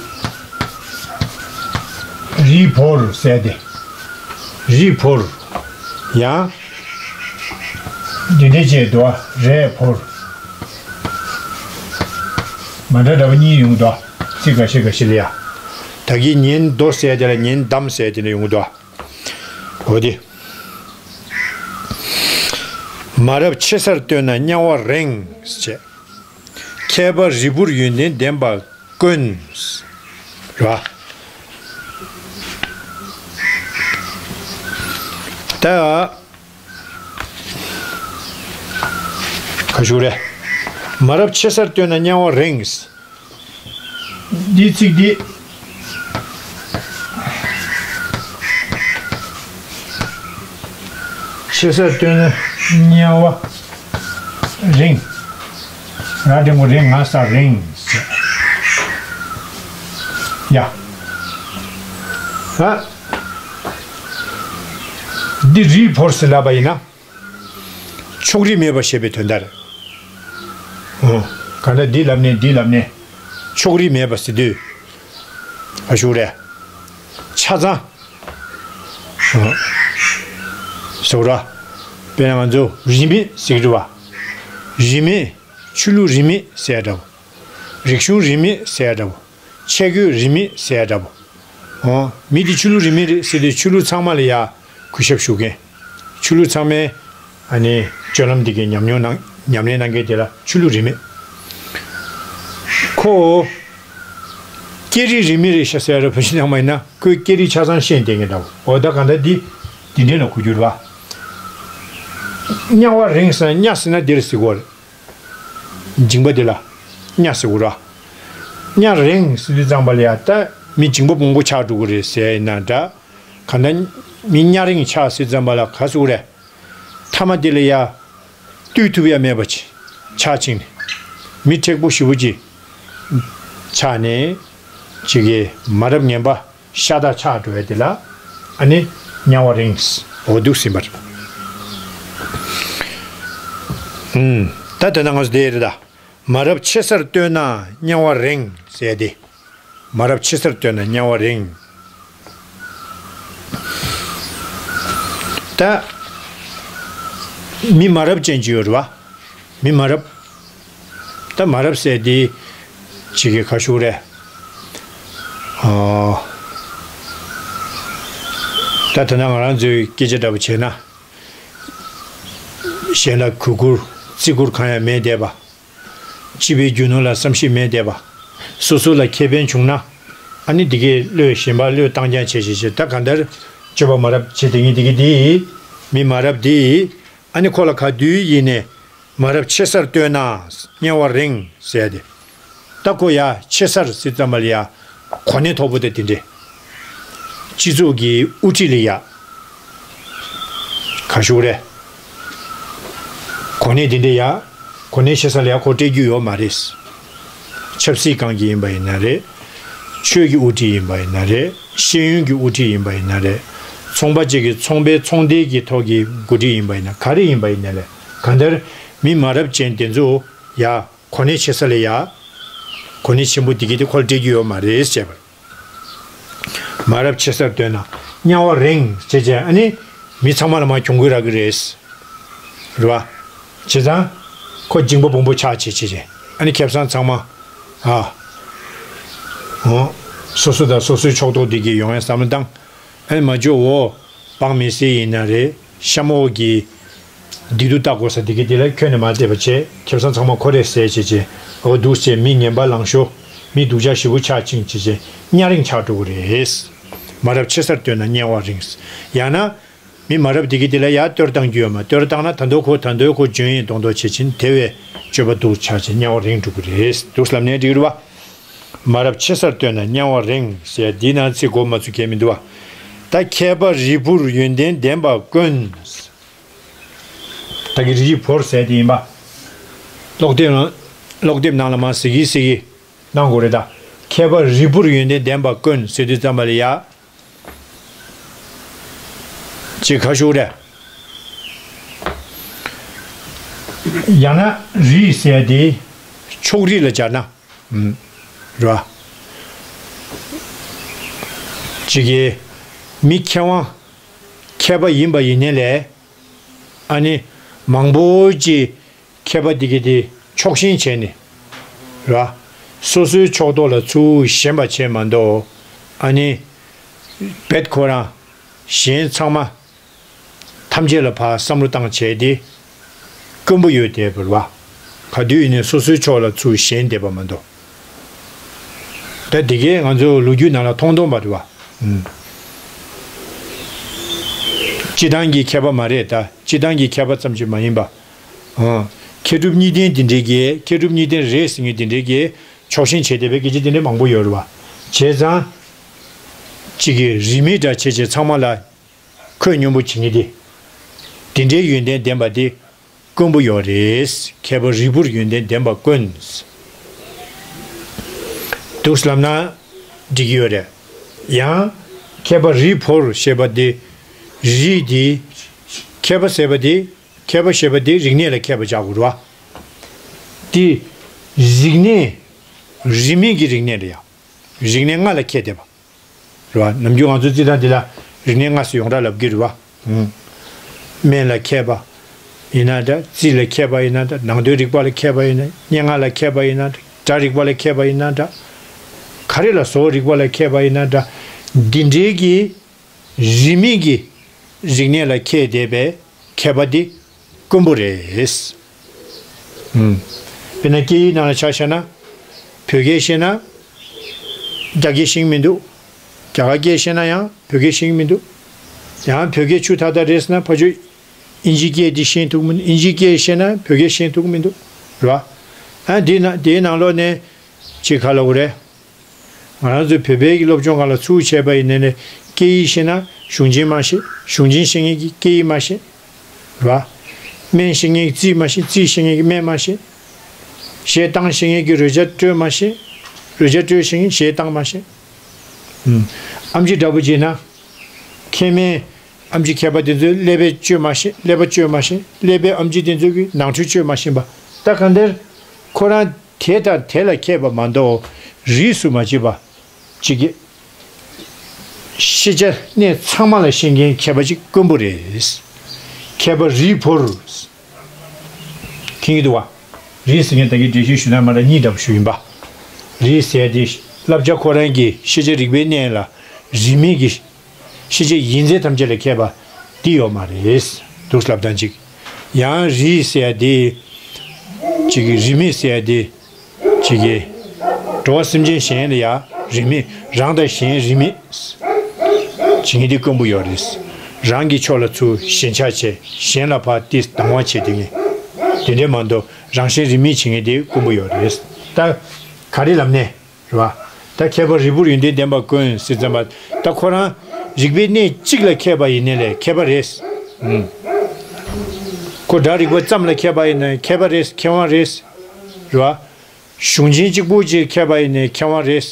རིལ་བོར་ཟེར་ཏེ། རིལ་བོར། ཡང་། འདི་འདྲས་ཅིག་འདུག་བ། རས་བོར། མ་འདྲ་འདྲ་པོ་གཉིས་ཡོང་གི་འདུག། ཚིག་འགའ་ཤས་འགའ་ཤས་ལ་ཡ། ད་གིན་ཉན་རྡོ་ཟེར་དེ་ལ་ཉན་འདམ་ཟེར་དེ་འདྲ་ཡོང་གི་འདུག། འོ་དེ། མ་རབས་ཆེ་སར་ལྟོས་ན་དམྱལ་བ་རེངས་ཟེར། མཁས་པ་རིལ་བུར་ཡོན་ཏན་ལྡན་པ་དཀོན། རེད་བ། ད། ག་ཞུ་རེད། མ་རབས་ཆེ་སར་ལྟོས་ན་དམྱལ་བ་རེངས། འདིའི་ཚིག་འདི། ཆེ་སར་ལྟོས་ན་དམྱལ་བ་རེངས། ར་འགྲེང་བུ་རེ་ང་ས་རེངས། ཡ། ཨ། འདི་རིལ་བོར་ཟེར་ལབ་པ་ཡིན་ན། ཕྱོགས་རིས་མེད་པ་ཞེས་པའི་དོན་དག་རེད། འོ། གང་ལྟར་འདི་ལབ་ནས་འདི་ལབ་ནས། ཕྱོགས་རིས་མེད་པ་ཟེར་དུས། ཨ་ཞུ་རེད། ཆ་ཚང་། འོ། ཟེར་བ་ར། དཔེར་ན་ང་ཚོ་རིས་མེད་ཟེར་གྱི་རེད་བ། རིས་མེད། ཆོས་ལུགས་རིས་མེད་ཟེར་ཡ་འདྲ་བོ། རིག་གཞུང་རིས་མེད་ཟེར་ཡ་འདྲ་བོ། ཆས་གོས་རིས་མེད་ཟེར་ཡ་འདྲ་བོ། ཨོ། མི་དེ་ཆོས་ལུགས་རིས་མེད་རེད་ཟེར་དུས་ཆོས་ལུགས་ཚང་མ་ལ་ཡ་གུས་ཞབས་ཞུ་མཁན། ཆོས་ལུགས་ཚང་མའི་ཨ་ནི་སྤྱོད་ལམ་འདི་གའི་ཉམས་མྱོང་གནང་ཉམས་ལེན་གནང་མཁན་དེ་ལ་ཆོས་ལུགས་རིས་མེད། ཁོ་སྐད་རིགས་རིས་མེད་རེད་ཤག་ཟེར་ཡ་རེད། བོད་ཕྱི་ནང་མ་ཡིན་ན་ཁོའི་སྐད་རིགས་ཆ་ཚང་ཤེས་བསྡད་མཁན་འདྲ་བོ། འོ་ད་གང་ལྟར་འདི་འདི་འདྲས་ལ་གོ་རྒྱུ་རེད་བ། གཉའ་བ་རེངས་ཟེར་ན་གཉའ་ཟེར་ན་འདིར་ཟེར་གོ་རེད། མཇིང་པ་འདི་ལ་གཉའ་ཟེར་གོ་ར། གཉའ་རེངས་ཟེར་དུས་ཙམ་པ་ལ་ཡ་ད་མི་མཇིང་པ་སྦོམ་པོ་ཆགས་འགྲོ་གི་རེད་ཟེར་ཡིན་ན་འདྲ། གང་ལྟར་མི་གཉའ་རེངས་ཆགས་ཟེར་ཙམ་པ་ལ་ག་ཟེར་གོ་རེད། མཐའ་མ་འདི་ལ་ཡ་བཏུལ་ཐུབ་ཡ་མེད་པ་ཅིག་ཆགས་ཕྱིན་ནས། མི་མཁྲེགས་པོ་ཞེ་པོ་ཅིག་ཆགས་ནས་ཅིག་གི་མ་རབས་ངན་པ་ཤ་སྟག་ཆགས་འགྲོ་ཡ་དེ་ལ་ཨ་ནི་གཉའ་བ་རེངས་འོ་འདུག་ཟིན་པ་རེད། ཨུམ། ད་དེ་ན་ང་ཚོ་དེ་རེད་ད། མ་རབས་ཆེ་སར་ལྟོས་ན་གཉའ་བ་རེངས་ཟེར་ཡ་དེ། མ་རབས་ཆེ་སར་ལྟོས་ན་གཉའ་བ་རེངས། ད་མི་མ་རབས་ཅན་ཅིག་ཡོད་རེད་བ། མི་མ་རབས། ད་མ་རབས་ཟེར་དེ་ཅིག་གི་ཁ་ཤུགས་རེད། ཨོ། ད་ད་ན་ང་རང་ཚོའི་སྐད་ཆ་འདྲ་པོ་བྱས་ན། གཞན་ལ་གུས་བཀུར་བརྩི་བཀུར་གང་ཡང་མེད་བསྡད་པ། སྤྱི་པའི་རྒྱུ་ནོར་ལ་བསམ་ཤེས་མེད་བསྡད་པ། སོ་སོ་ལ་ཁེ་ཕན་བྱུང་ན། ཨ་ནི་འདི་གའི་བློས་གཞན་པ་བློས་བཏང་རྐྱང་བྱེད་བྱེད་བྱེད་ད་གང་ལྟར་སྤྱོད་པ་མ་རབས་བྱེད་དེ་ངེས་དེ་གི་དེ། མི་མ་རབས་དེ། ཨ་ནི་ཁོ་ལ་ག་དུས་ཡིན་ནས་མ་རབས་ཆེ་སར་ལྟོས་ན་གཉའ་བ་རེངས་ཟེར་ཏེ། ད་ཁོ་ཡ་ཆེ་སར་ཟེར་ཙམ་པ་ལ་ཡ་གོ་གནས་མཐོ་པོ་དེ་དེ་འདྲས། སྤྱི་ཚོགས་ཀྱི་དབུ་ཁྲིད་ལ་ཡ། ག་ཞུ་རེད། གོ་གནས་དེ་འདྲས་ཡ། གོ་གནས་ཆེ་ས་ལ་ཡ་ཁོ་སྤྲད་རྒྱུ་ཡོད་མ་རེད། ཆབ་སྲིད་སྒང་གི་ཡིན་པ་ཡིན་ན་རེད། ཆོས་ཀྱི་དབུ་ཁྲིད་ཡིན་པ་ཡིན་ན་རེད། ཤེས་ཡོན་གྱི་དབུ་ཁྲིད་ཡིན་པ་ཡིན་ན་རེད། ཚོང་པ་གཅིག་གི་ཚོང་པའི་ཚོང་སྡེ་གི་ཐོག་གི་འགོ་ཁྲིད་ཡིན་པ་ཡིན་ན་ག་རེ་ཡིན་པ་ཡིན་ན་ལས་གང་ལྟར་མི་མ་རབས་ཅན་དེ་ཚོ་ཡ་གོ་གནས་ཆེ་ས་ལ་ཡ། གོ་གནས་ཆེན་པོ་འདི་གི་དེ་ཁོ་ལ་སྤྲད་རྒྱུ་ཡོད་མ་རེད་ཅེས་པར། མ་རབས་ཆེ་སར་ལྟོས་ན་གཉའ་བ་རེངས་བྱས་བྱས་ཨ་ནི་མི་ཚང་མ་ལ་མ་གྱོང་གུད་རག་གི་རེད། རེད་བ། བྱས་ཙང་ཁོ་མཇིང་པ་སྦོམ་པོ་ཆགས་བྱས་བྱས་བྱས་ཨ་ནི་ཁེ་བཟང་ཚང་མ་ཨ། འོ། སོ་སོ་དང་སོ་སོའི་ཕྱོགས་གཏོགས་འདི་གི་ཡོང་ཡ་བསམ་བློ་བཏང་། ཨ་ནི་མ་འཇོག་འོ། འབངས་མི་སེར་ཡིན་ན་རེད། གཤམ་འོག་གི་སྡིག་སྡུག་ལྟ་དགོས་ས་འདི་གི་འདི་ལ་ཁྱོན་ནས་མ་བལྟས་པ་བྱས་ཁེ་བཟང་ཚང་མ་ཁོ་རེད་ཟེར་བྱས་བྱས་འོ་འདུག་བྱས་མི་ངན་པ་ལང་ཤོར། མི་སྡུག་ཅག་ཞེ་པོ་ཆགས་ཕྱིན་བྱས་བྱས་གཉའ་རེངས་ཆགས་འགྲོ་གི་རེད། མ་རབས་ཆེ་སར་ལྟོས་ན་གཉའ་བ་རེངས། ཡང་ན། མི་མ་རབས་འདི་གི་འདི་ལ་ཡ་གཏོར་བཏང་རྒྱུ་ཡོད་མ་གཏོར་བཏང་ན་ད་དུང་ཁོ་ད་དུང་ཁོ་འཇོན་ཡིན་མདོག་མདོག་བྱེད་ཕྱིན་དེ་བས་སྤྱོད་པ་སྡུག་ཆགས་ཕྱིན་གཉའ་བ་རེངས་འགྲོ་གི་རེད་འདུག་ལབ་ནས་འགྲིག་རེད་བ། མ་རབས་ཆེ་སར་ལྟོས་ན་གཉའ་བ་རེངས་ཟེར་འདི་ན་ཚིག་གོ་མ་ཚུགས་མཁན་མི་འདུག་བ། ད་མཁས་པ་རིལ་བུར་ཡོན་ཏན་ལྡན་པ་དཀོན། ད་གི་རིལ་བུར་ཟེར་དེ་ཡིན་པ། ཀློག་དེབ་ནང་ཀློག་དེབ་ནང་ལ་མ་ཟེར་གི་ཟེར་གི་གནང་དགོས་རེད་ད། མཁས་པ་རིལ་བུར་ཡོན་ཏན་ལྡན་པ་དཀོན་ཟེར་དུས་ཙམ་པ་ལ་ཡ། ཅིག་ཁ་ཤུགས་རེད། ཡང་ན་རིལ་ཟེར་དེ་ཕྱོགས་རིས་ལ་སྦྱར་ན། ཨུམ། རེད་བ། ཅིག་གིས་མི་མཁས་དབང་མཁས་པ་ཡིན་པ་ཡིན་ནའི་ལས། ཨ་ནི་མང་པོ་ཅིག་མཁས་པ་འདི་གི་དེ་ཕྱོགས་ཞེན་བྱས་ནས་ར། སོ་སོའི་ཕྱོགས་གཏོགས་ལ་ཚུར་ཞེན་པ་བྱས་མ་གཏོགས་ཨ་ནི་རྦད་ཁོ་རང་གཞན་ཚང་མ་ཐམས་ཅད་ལ་ཕར་བསམ་བློ་བཏང་བྱས་ཏེ་དཀོན་པོ་ཡོད་དེ་བར་བ། ག་དུས་ཡིན་ནའི་སོ་སོའི་ཕྱོགས་ལ་ཚུར་ཞེན་བསྡད་པ་མ་གཏོགས། ད་འདི་གས་ང་ཚོ་ལོ་རྒྱུས་ནང་ལ་མཐོང་མཐོང་པ་རེད་བ། ཨུམ། སྤྱི་བཏང་གི་མཁས་པ་མ་རེད་ད། སྤྱི་བཏང་གི་མཁས་པ་ཙམ་གྱིས་མ་ཡིན་པ། ཨང་། མཁས་གྲུབ་གཉིས་ལྡན་འདི་འདྲའི་གི་མཁས་གྲུབ་གཉིས་ལྡན་རེད་ཟེར་མཁན་འདི་འདྲའི་གི་ཕྱོགས་ཞེན་བྱས་བསྡད་པའི་སྐད་ཆ་འདི་འདྲའི་མང་པོ་ཡོད་རེད་བ། བྱས་ཙང་། གཅིག་གིས་རིས་མེད་འདྲ་བྱས་བྱས་ཚང་མ་ལ་ཁོད་སྙོམས་པོ་བྱེད་མཁན་དེ། འདི་འདྲའི་ཡོན་ཏན་ལྡན་པ་དེ་དཀོན་པོ་ཡོད་རེད། མཁས་པ་རིལ་བུར་ཡོན་ཏན་ལྡན་པ་དཀོན། འདུག་ལབ་ན་འགྲིག་གི་ཡོད་རེད། ཡང་མཁས་པ་རིལ་བོར་ཞེས་པ་དེ་རིལ་དེ་མཁས་པ་ཟེར་བ་དེ། མཁས་པ་ཞེས་པ་དེ་རིག་གནས་ལ་མཁས་པ་ཆགས་དགོས་རེད་བ། དེ་རིག་གནས་རིས་མེད་ཀྱི་རིག་གནས་རེད་ཡ། རིག་གནས་ལྔ་ལ་མཁས་བསྡད་པ་རེད་བ། ནམ་རྒྱུན་ང་ཚོ་རྩིས་ཐང་འདི་ལ་རིག་གནས་ལྔ་ཟེར་ཡོངས་གྲགས་ལབ་ཀྱི་རེད་བ། ཨུམ། སྨན་ལ་མཁས་པ་ཡིན་ན་འདྲ། རྩིས་ལ་མཁས་པ་ཡིན་ན་འདྲ། ནང་དོན་རིག་པ་ལ་མཁས་པ་ཡིན་ན། སྙན་ངག་ལ་མཁས་པ་ཡིན་ན་འདྲ། སྒྲ་རིག་པ་ལ་མཁས་པ་ཡིན་ན་འདྲ། ག་རེ་ལ་བཟོ་རིག་པ་ལ་མཁས་པ་ཡིན་ན་འདྲ། འདི་འདྲའི་གི་རིས་མེད་ཀྱི་རིག་གནས་ལ་མཁས་བསྡད་པའི་མཁས་པ་འདི་དཀོན་པོ་རེད། ཨུམ། དཔེར་ན་སྐད་ཡིག་ནང་ལ་ཆ་བཞག་ན། བོད་སྐད་ཤེས་ན་རྒྱ་སྐད་ཤེས་ཀྱི་མི་འདུག་རྒྱ་གར་སྐད་ཤེས་ན་ཡང་བོད་སྐད་ཤེས་ཀྱི་མི་འདུག་ཡང་བོད་སྐད་ཆུ་ཐག་ཐག་རེད་ཟེར་ན་ཕར་ཕྱོགས་ཨིན་ཇི་སྐད་འདི་ཤེས་ཐུབ་མི་འདུག་ཨིན་ཇི་སྐད་ཤེས་ན་བོད་སྐད་ཤེས་ཐུབ་མི་འདུག་རེད་བ། ཨ་འདི་ན་དེའི་ནང་ལོགས་ནས་ཅིག་ག་ལབ་དགོས་རེད། ང་རང་ཚོའི་བོད་པའི་གི་སློབ་སྦྱོང་སྒང་ལ་ཚུར་བྱས་པ་ཡིན་ནའི་ནས་སྐད་ཡིག་ཤེས་ན་གཞུང་ཆེན་མ་ཤེས། གཞུང་ཆེན་ཤེས་མཁན་གྱིས་སྐད་ཡིག་མ་ཤེས། རེད་བ། སྨན་ཤེས་མཁན་གྱིས་རྩིས་མ་ཤེས། རྩིས་ཤེས་མཁན་གྱིས་སྨན་མ་ཤེས། གཞས་བཏང་ཤེས་མཁན་གྱིས་རོལ་ཆ་དཀྲོལ་མ་ཤེས། རོལ་ཆ་དཀྲོལ་ཤེས་མཁན་གཞས་བཏང་མ་ཤེས། ཨུམ། ཨེམ་ཆི་འདྲ་པོ་བྱས་ན། མཁས་མེད། ཨེམ་ཆི་མཁས་པ་དེ་ཚོས་ཀླད་པས་དཔྱོད་མ་ཤེས། ཀླད་པ་དཔྱོད་མ་ཤེས། ཀླད་པའི་ཨེམ་ཆི་དེ་ཚོ་གིས་ནང་ཁྲོལ་དཔྱོད་མ་ཤེས་པ། ད་གང་ལྟར་ཁོ་རང་དེ་དང་དེ་ལ་མཁས་པ་མ་གཏོགས་རིས་སུ་མ་ཆད་པ་ཅིག་གིས་ཤེས་བྱ་གནས་ཚང་མ་ལ་ཤེས་མཁན་མཁས་པ་ཅིག་དཀོན་པོ་རེད། མཁས་པ་རིལ་བུར། མཁྱེན་གྱི་འདུག་བ། རིས་ཟེར་མཁན་ད་གིན་འགྲེལ་བཤད་ཞུ་ན་མ་འདྲ་གཉིས་འདྲ་པོ་ཞུ་ཡིན་པ། རིས་ཟེར་དེ་བསླབ་བྱ་ཁོ་རང་གི་ཤེས་བྱ་རིག་པའི་གནས་ལ་རིས་མེད་ཀྱི་ཤེས་བྱ་ཡིན་ཚད་ཐམས་ཅད་ལ་མཁས་པ་འདི་ཡོད་མ་རེད། འདུག་ལབ་སྟངས་གཅིག་ཡང་རིས་ཟེར་དེ་གཅིག་གི་རིས་མེད་ཟེར་དེ་གཅིག་གི་འགྲོ་བ་སེམས་ཅན་གཞན་ལ་ཡང་རིས་མེད། རང་དང་གཞན་རིས་མེད་བྱེད་མཁན་དེ་དཀོན་པོ་ཡོད་རེད། རང་གི་ཕྱོགས་ལ་ཚུར་ཞེན་ཆགས་བྱས། གཞན་ལ་ཕར་དེ་སྡང་བ་བྱེད་དེ་ངས་དེ་འདྲས་མ་གཏོགས་རང་གཞན་རིས་མེད་བྱེད་མཁན་དེ་དཀོན་པོ་ཡོད་རེད། ད་ག་རེ་ལབ་ནས་རེད་བ། ད་མཁས་པ་རིལ་བུར་ཡོན་ཏན་ལྡན་པ་དཀོན་ཟེར་ཙམ་པ། ད་ཁོ་རང་རིག་པའི་གནས་གཅིག་ལ་མཁས་པ་ཡིན་ནའི་ལས་མཁས་པ་རེད། ཨུམ། ཁོ་སྒྲ་རིག་པ་ཙམ་ལ་མཁས་པ་ཡིན་ནའི་མཁས་པ་རེད། མཁས་དབང་རེད། རེད་བ། གཞུང་ཆེན་གཅིག་པུ་ཅིག་མཁས་པ་ཡིན་ནའི་མཁས་དབང་རེད།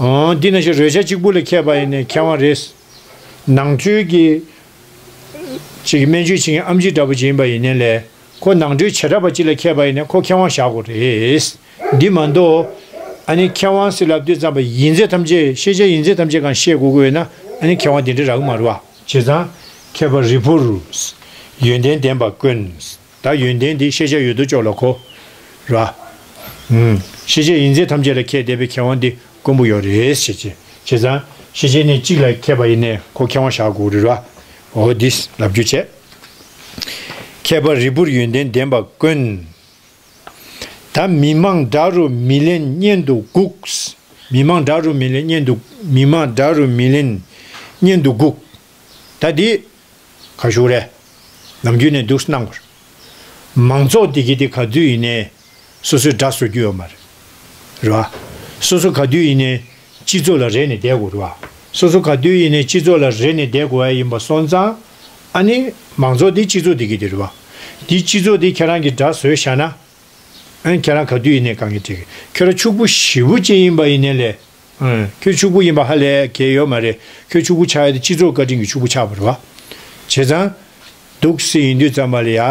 ཨང་། འདི་ན་ཞིག་རོལ་ཆ་གཅིག་པུ་ལ་མཁས་པ་ཡིན་ནའི་མཁས་དབང་རེད། ནང་ཁྲོལ་གྱི་ཅིག་སྨན་བཅོས་བྱེད་མཁན་ཨེམ་ཆི་འདྲ་པོ་ཅིག་ཡིན་པ་ཡིན་ནའི་ལས། ཁོ་ནང་ཁྲོལ་བྱེ་བྲག་པ་ཅིག་ལ་མཁས་པ་ཡིན་ནའི་ཁོ་མཁས་དབང་བཞག་དགོས་རེད། འདི་མ་གཏོགས་ཨ་ནི་མཁས་དབང་ཟེར་ལབ་དུས་ཙམ་པ་ཡིན་ཚད་ཐམས་ཅད། ཤེས་བྱ་ཡིན་ཚད་ཐམས་ཅད་གང་ཤེས་དགོས་ཀྱི་ཡོད་ན་ཨ་ནི་མཁས་དབང་དེ་འདྲ་རག་གི་མ་རེད་བ། བྱས་ཙང་མཁས་པ་རིལ་བུར་ཡོན་ཏན་ལྡན་པ་དཀོན། ད་ཡོན་ཏན་འདི་ཤེས་བྱ་ཡོད་དོ་ཅོག་ལ་གོ། ར། ཨུམ། ཤེས་བྱ་ཡིན་ཚད་ཐམས་ཅད་ལ་མཁས་བསྡད་པའི་མཁས་དབང་འདི་དཀོན་པོ་ཡོད་རེད་ཟེར་གྱི། བྱས་ཙང་ཤེས་བྱའི་གནས་གཅིག་ལ་མཁས་པ་ཡིན་ནའི་ཁོ་མཁས་དབང་བཞག་དགོས་རེད་ར། འོ་འདི་ལབ་རྒྱུ་བྱས། མཁས་པ་རིལ་བུར་ཡོན་ཏན་ལྡན་པ་དཀོན། ད་མི་མང་དགྲ་རུ་མི་ལེན་གཉེན་དུ་སྒུག། མི་མང་དགྲ་རུ་མི་ལེན་གཉེན་དུ། མི་མང་དགྲ་རུ་མི་ལེན་གཉེན་དུ་སྒུག། ད་འདི་ག་ཞུ་རེད། ནམ་རྒྱུན་ནས་འདུག་སེ་གནང་དགོས། མང་ཚོགས་འདི་གི་དེ་ག་དུས་ཡིན་ནའི་སོ་སོའི་དགྲ་བཟོ་རྒྱུ་ཡོད་མ་རེད། རེད་བ། སོ་སོ་ག་དུས་ཡིན་ནའི་སྤྱི་ཚོགས་ལ་རེ་ནས་བསྡད་དགོས་རེད་བ། སོ་སོ་ག་དུས་ཡིན་ནའི་སྤྱི་ཚོགས་ལ་རེ་ནས་བསྡད་དགོས་ཡ་ཡིན་པ་སོང་ཙང་། ཨ་ནི་མང་ཚོགས་འདི་སྤྱི་ཚོགས་འདི་གི་དེ་རེད་བ། འདི་སྤྱི་ཚོགས་འདི་ཁྱེད་རང་གི་དགྲ་བཟོས་བཞག་ན། ཨ་ནི་ཁྱེད་རང་ག་དུས་ཡིན་ནའི་དཀའ་ངལ་འཕྲད་ཀྱི། ཁྱོད་རང་ཕྱུག་པོ་ཞེ་པོ་ཅིག་ཡིན་པ་ཡིན་ནའི་ལས། ཨ། ཁྱོད་ཕྱུག་པོ་ཡིན་པ་ཧ་ལས་གལ་ཡོད་མ་རེད། ཁྱོད་ཕྱུག་པོ་ཆགས་ཡ་དེ་སྤྱི་ཚོགས་བཀའ་དྲིན་གྱིས་ཕྱུག་པོ་ཆགས་པ་རེད་བ། བྱས་ཙང་། འདུག་སེ་ཡིན་དུས་ཙམ་པ་ལ་ཡ།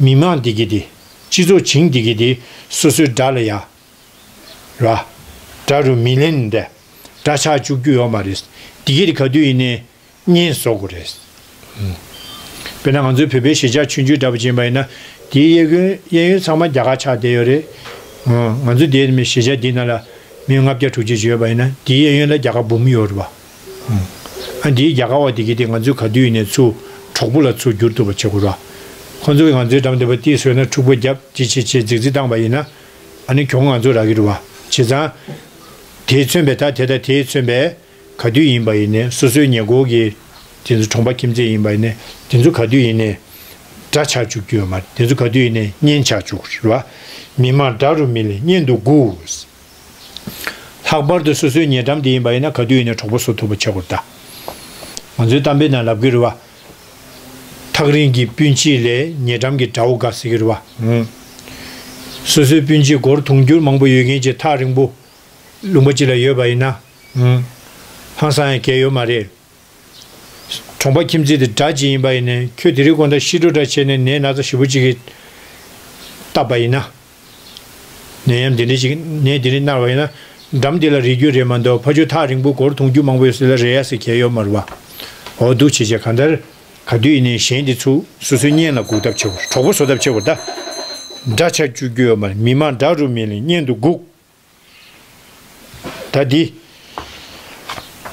མི་མང་འདི་གི་དེ། སྤྱི་ཚོགས་བྱིངས་འདི་གི་དེ་སོ་སོའི་དགྲ་ལ་ཡ། ར། དགྲ་རུ་མི་ལེན་ཏེ། དགྲ་ཆགས་བཅུག་རྒྱུ་ཡོད་མ་རེད། འདི་གི་དེ་ག་དུས་ཡིན་ནའི། གཉེན་བཟོ་དགོས་རེད། དཔེར་ན་ང་ཚོའི་བོད་པའི་གཞིས་ཆགས་ཆུང་ཆུང་འདྲ་པོ་ཅིག་ཡིན་པ་ཡིན་ན། དེའི་གཡས་གཡོན་གཡས་གཡོན་ཚང་མ་རྒྱ་གར་ཆགས་བསྡད་ཡོད་རེད། ང་ཚོ་དེའི་མི་གཞིས་ཆགས་འདི་ནང་ལ་མི་ལྔ་བརྒྱ་དྲུག་ཅུ་ཅིག་ཡོད་པ་ཡིན་ན་དེའི་གཡས་གཡོན་ལ་རྒྱ་གར་འབུམ་ཡོད་རེད་བ། ཨ། དེའི་རྒྱ་གར་བ་དེ་གི་དེ་ང་ཚོས་ག་དུས་ཡིན་ནའི་ཚུར་གྲོགས་པོ་ལ་ཚུར་འགྱུར་ཐུབ་པ་བྱེད་དགོས་རེད་བ། ཁོ་ཚོས་ང་ཚོའི་འགྲམ་དེ་པ་ཏིས་ཟེར་ན་འཁྲུག་པ་རྒྱབ་ཅི་བྱེད་བྱེད་རྫིག་རྫིག་བཏང་པ་ཡིན་ན། ཨ་ནི་གྱོང་ང་ཚོ་རག་གི་རེད་བ། བྱས་ཙང་། དེས་མཚོན་པའི་ད་དེ་དང་དེས་མཚོན་པའི། ག་དུས་ཡིན་པ་ཡིན་ནའི་སོ་སོའི་ཉེ་འཁོར་གྱི་དེ་ཚོ་གྲོང་པ་ཁྱིམ་མཚེས་ཡིན་པ་ཡིན་ནའི་དེ་ཚོ་ག་དུས་ཡིན་ནའི་དགྲ་ཆགས་བཅུག་རྒྱུ་ཡོད་མ་རེད། དེ་ཚོ་ག་དུས་ཡིན་ནའི་གཉེན་ཆགས་བཅུག་རེད་བ། མི་མང་དགྲ་རུ་མི་ལེན་གཉེན་དུ་སྒུག། ལྷག་པར་དུ་སོ་སོའི་ཉེ་འགྲམ་དེ་ཡིན་པ་ཡིན་ན་ག་དུས་ཡིན་ནའི་གྲོགས་པོ་བཟོ་ཐུབ་པ་བྱེད་དགོས་རེད་ད། ང་ཚོའི་གཏམ་དཔེ་ནང་ལབ་ཀྱི་རེད་བ། ཐག་རིང་གི་སྤུན་མཆེད་ལས་ཉེ་འགྲམ་གྱི་དགྲ་བོ་དགའ་ཟེར་གྱི་རེད་བ། ཧུམ། སོ་སོའི་སྤུན་མཆེད་སྒོར་དུང་ཕྱུར་མང་པོ་ཡོད་མཁན་གྱི་ཐག་རིང་པོ། ལུང་པ་གཅིག་ལ་ཡོད་པ་ཡིན་ན། ཧུམ། ཧང་སང་ཡང་གལ་ཡོད་མ་རེད། གྲོང་པ་ཁྱིམ་མཚེས་དེ་དགྲ་གཅིག་ཡིན་པ་ཡིན་ནའི་ཁྱོད་དེ་རིང་དགོང་དག་ཤི་འགྲོ་འདྲ་བྱས་ནས་ནད་ན་ཚ་ཞེ་པོ་གཅིག་གིས་བཏབ་པ་ཡིན་ན། ནད་ཡམས་དེ་འདྲ་ཅིག་ནད་དེ་འདྲ་མནར་བ་ཡིན་ན། འགྲམ་དེ་ལ་རེག་རྒྱུ་རེད་མ་གཏོགས་ཕར་ཕྱོགས་ཐག་རིང་པོ་སྒོར་དུང་ཕྱུར་མང་པོ་ཡོད་ས་ལ་རེག་ཡ་ཟེར་གལ་ཡོད་མ་རེད་བ། འོ་འདུག་བྱས་བྱས་གང་ལྟར། ག་དུས་ཡིན་ནའི་གཞན་དེ་ཚུར་སོ་སོའི་གཉེན་ལ་སྒུག་ཐབས་བྱེད་དགོས། གྲོགས་པོ་བཟོ་ཐབས་བྱེད་དགོས་ད། དགྲ་ཆགས་བཅུག་རྒྱུ་ཡོད་མ་རེད། མི་མང་དགྲ་རུ་མི་ལེན་གཉེན་དུ་སྒུག། ད་འདི།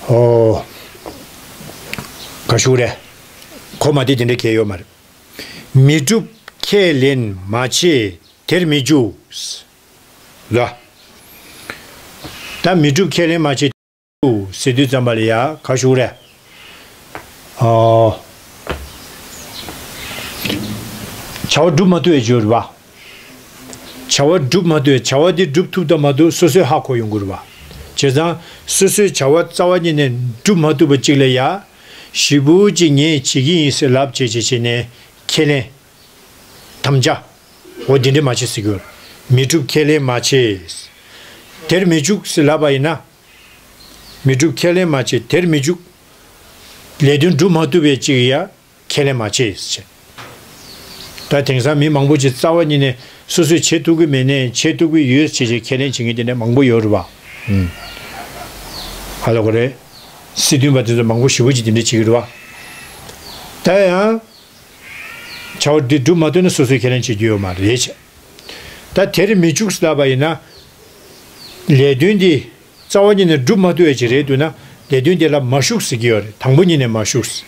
ཨོ། ག་ཞུ་རེད། གོ་མ་དེ་དེ་འདྲ་གལ་ཡོད་མ་རེད། མི་སྒྲུབ་ཁས་ལེན་མ་བྱེད་དེར་མི་འཇུག་ལ། ད་མི་སྒྲུབ་ཁས་ལེན་མ་བྱེད་ཟེར་དུས་ཙམ་པ་ལ་ཡ་ག་ཞུ་རེད། ཨོ། བྱ་བ་སྒྲུབ་མ་ཐུབ་པའི་སྦྱོར་བ། བྱ་བ་སྒྲུབ་མ་ཐུབ་པའི་བྱ་བ་འདི་སྒྲུབ་ཐུབ་དང་མ་ཐུབ་སོ་སོས་ཧ་གོ་ཡོང་དགོས་རེད་བ། བྱས་ཙང་སོ་སོས་བྱ་བ་རྩ་བ་ཉིད་ནས་སྒྲུབ་མ་ཐུབ་པ་གཅིག་ལ་ཡ། ཞེ་པོ་ཅིག་ངས་བྱེད་ཀྱི་ཡིན་ཟེར་ལབ་བྱས་བྱས་བྱས་ནས་ཁས་ལེན། དམ་བཅའ། འོ་འདི་འདྲ་མ་བྱེད་ཟེར་གྱི་ཡོད། མི་སྒྲུབ་ཁས་ལེན་མ་བྱེད། དེར་མི་འཇུག་ཟེར་ལབ་པ་ཡིན་ན། མི་སྒྲུབ་ཁས་ལེན་མ་བྱེད་དེར་མི་འཇུག་ལས་དོན་སྒྲུབ་མ་ཐུབ་པའི་གཅིག་ཡ། ཁས་ལེན་མ་བྱེད་ཟེར། ད་དེང་སང་མི་མང་པོ་ཅིག་རྩ་བ་ཉིད་ནས་སོ་སོས་བྱེད་ཐུབ་ཀྱི་མེད་ནའི་བྱེད་ཐུབ་ཀྱི་ཡོད་ཟེར་བྱས་ཁས་ལེན་བྱེད་མཁན་དེ་འདྲ་མང་པོ་ཡོད་རེད་བ། ཧ་ལོ་གོ་རེད། སྲིད་དོན་པ་དེ་ཚོ་མང་པོ་ཞེ་པོ་ཅིག་དེ་འདྲ་བྱེད་ཀྱི་རེད་བ། ད་ཡང་། བྱ་བ་འདི་སྒྲུབ་མ་ཐུབ་ན་སོ་སོས་ཁས་ལེན་བྱེད་རྒྱུ་ཡོད་མ་རེད་བྱས། ད་དེར་མི་འཇུག་ལབ་པ་ཡིན་ན། ལས་དོན་འདི་རྩ་བ་ཉིད་ནས་སྒྲུབ་མ་ཐུབ་པའི་ཅིག་རེད་འདུག་ན་ལས་དོན་དེ་ལ་མ་ཞུགས་ཟེར་གྱི་ཡོད་རེད། དང་པོ་ཉིད་ནས་མ་ཞུགས།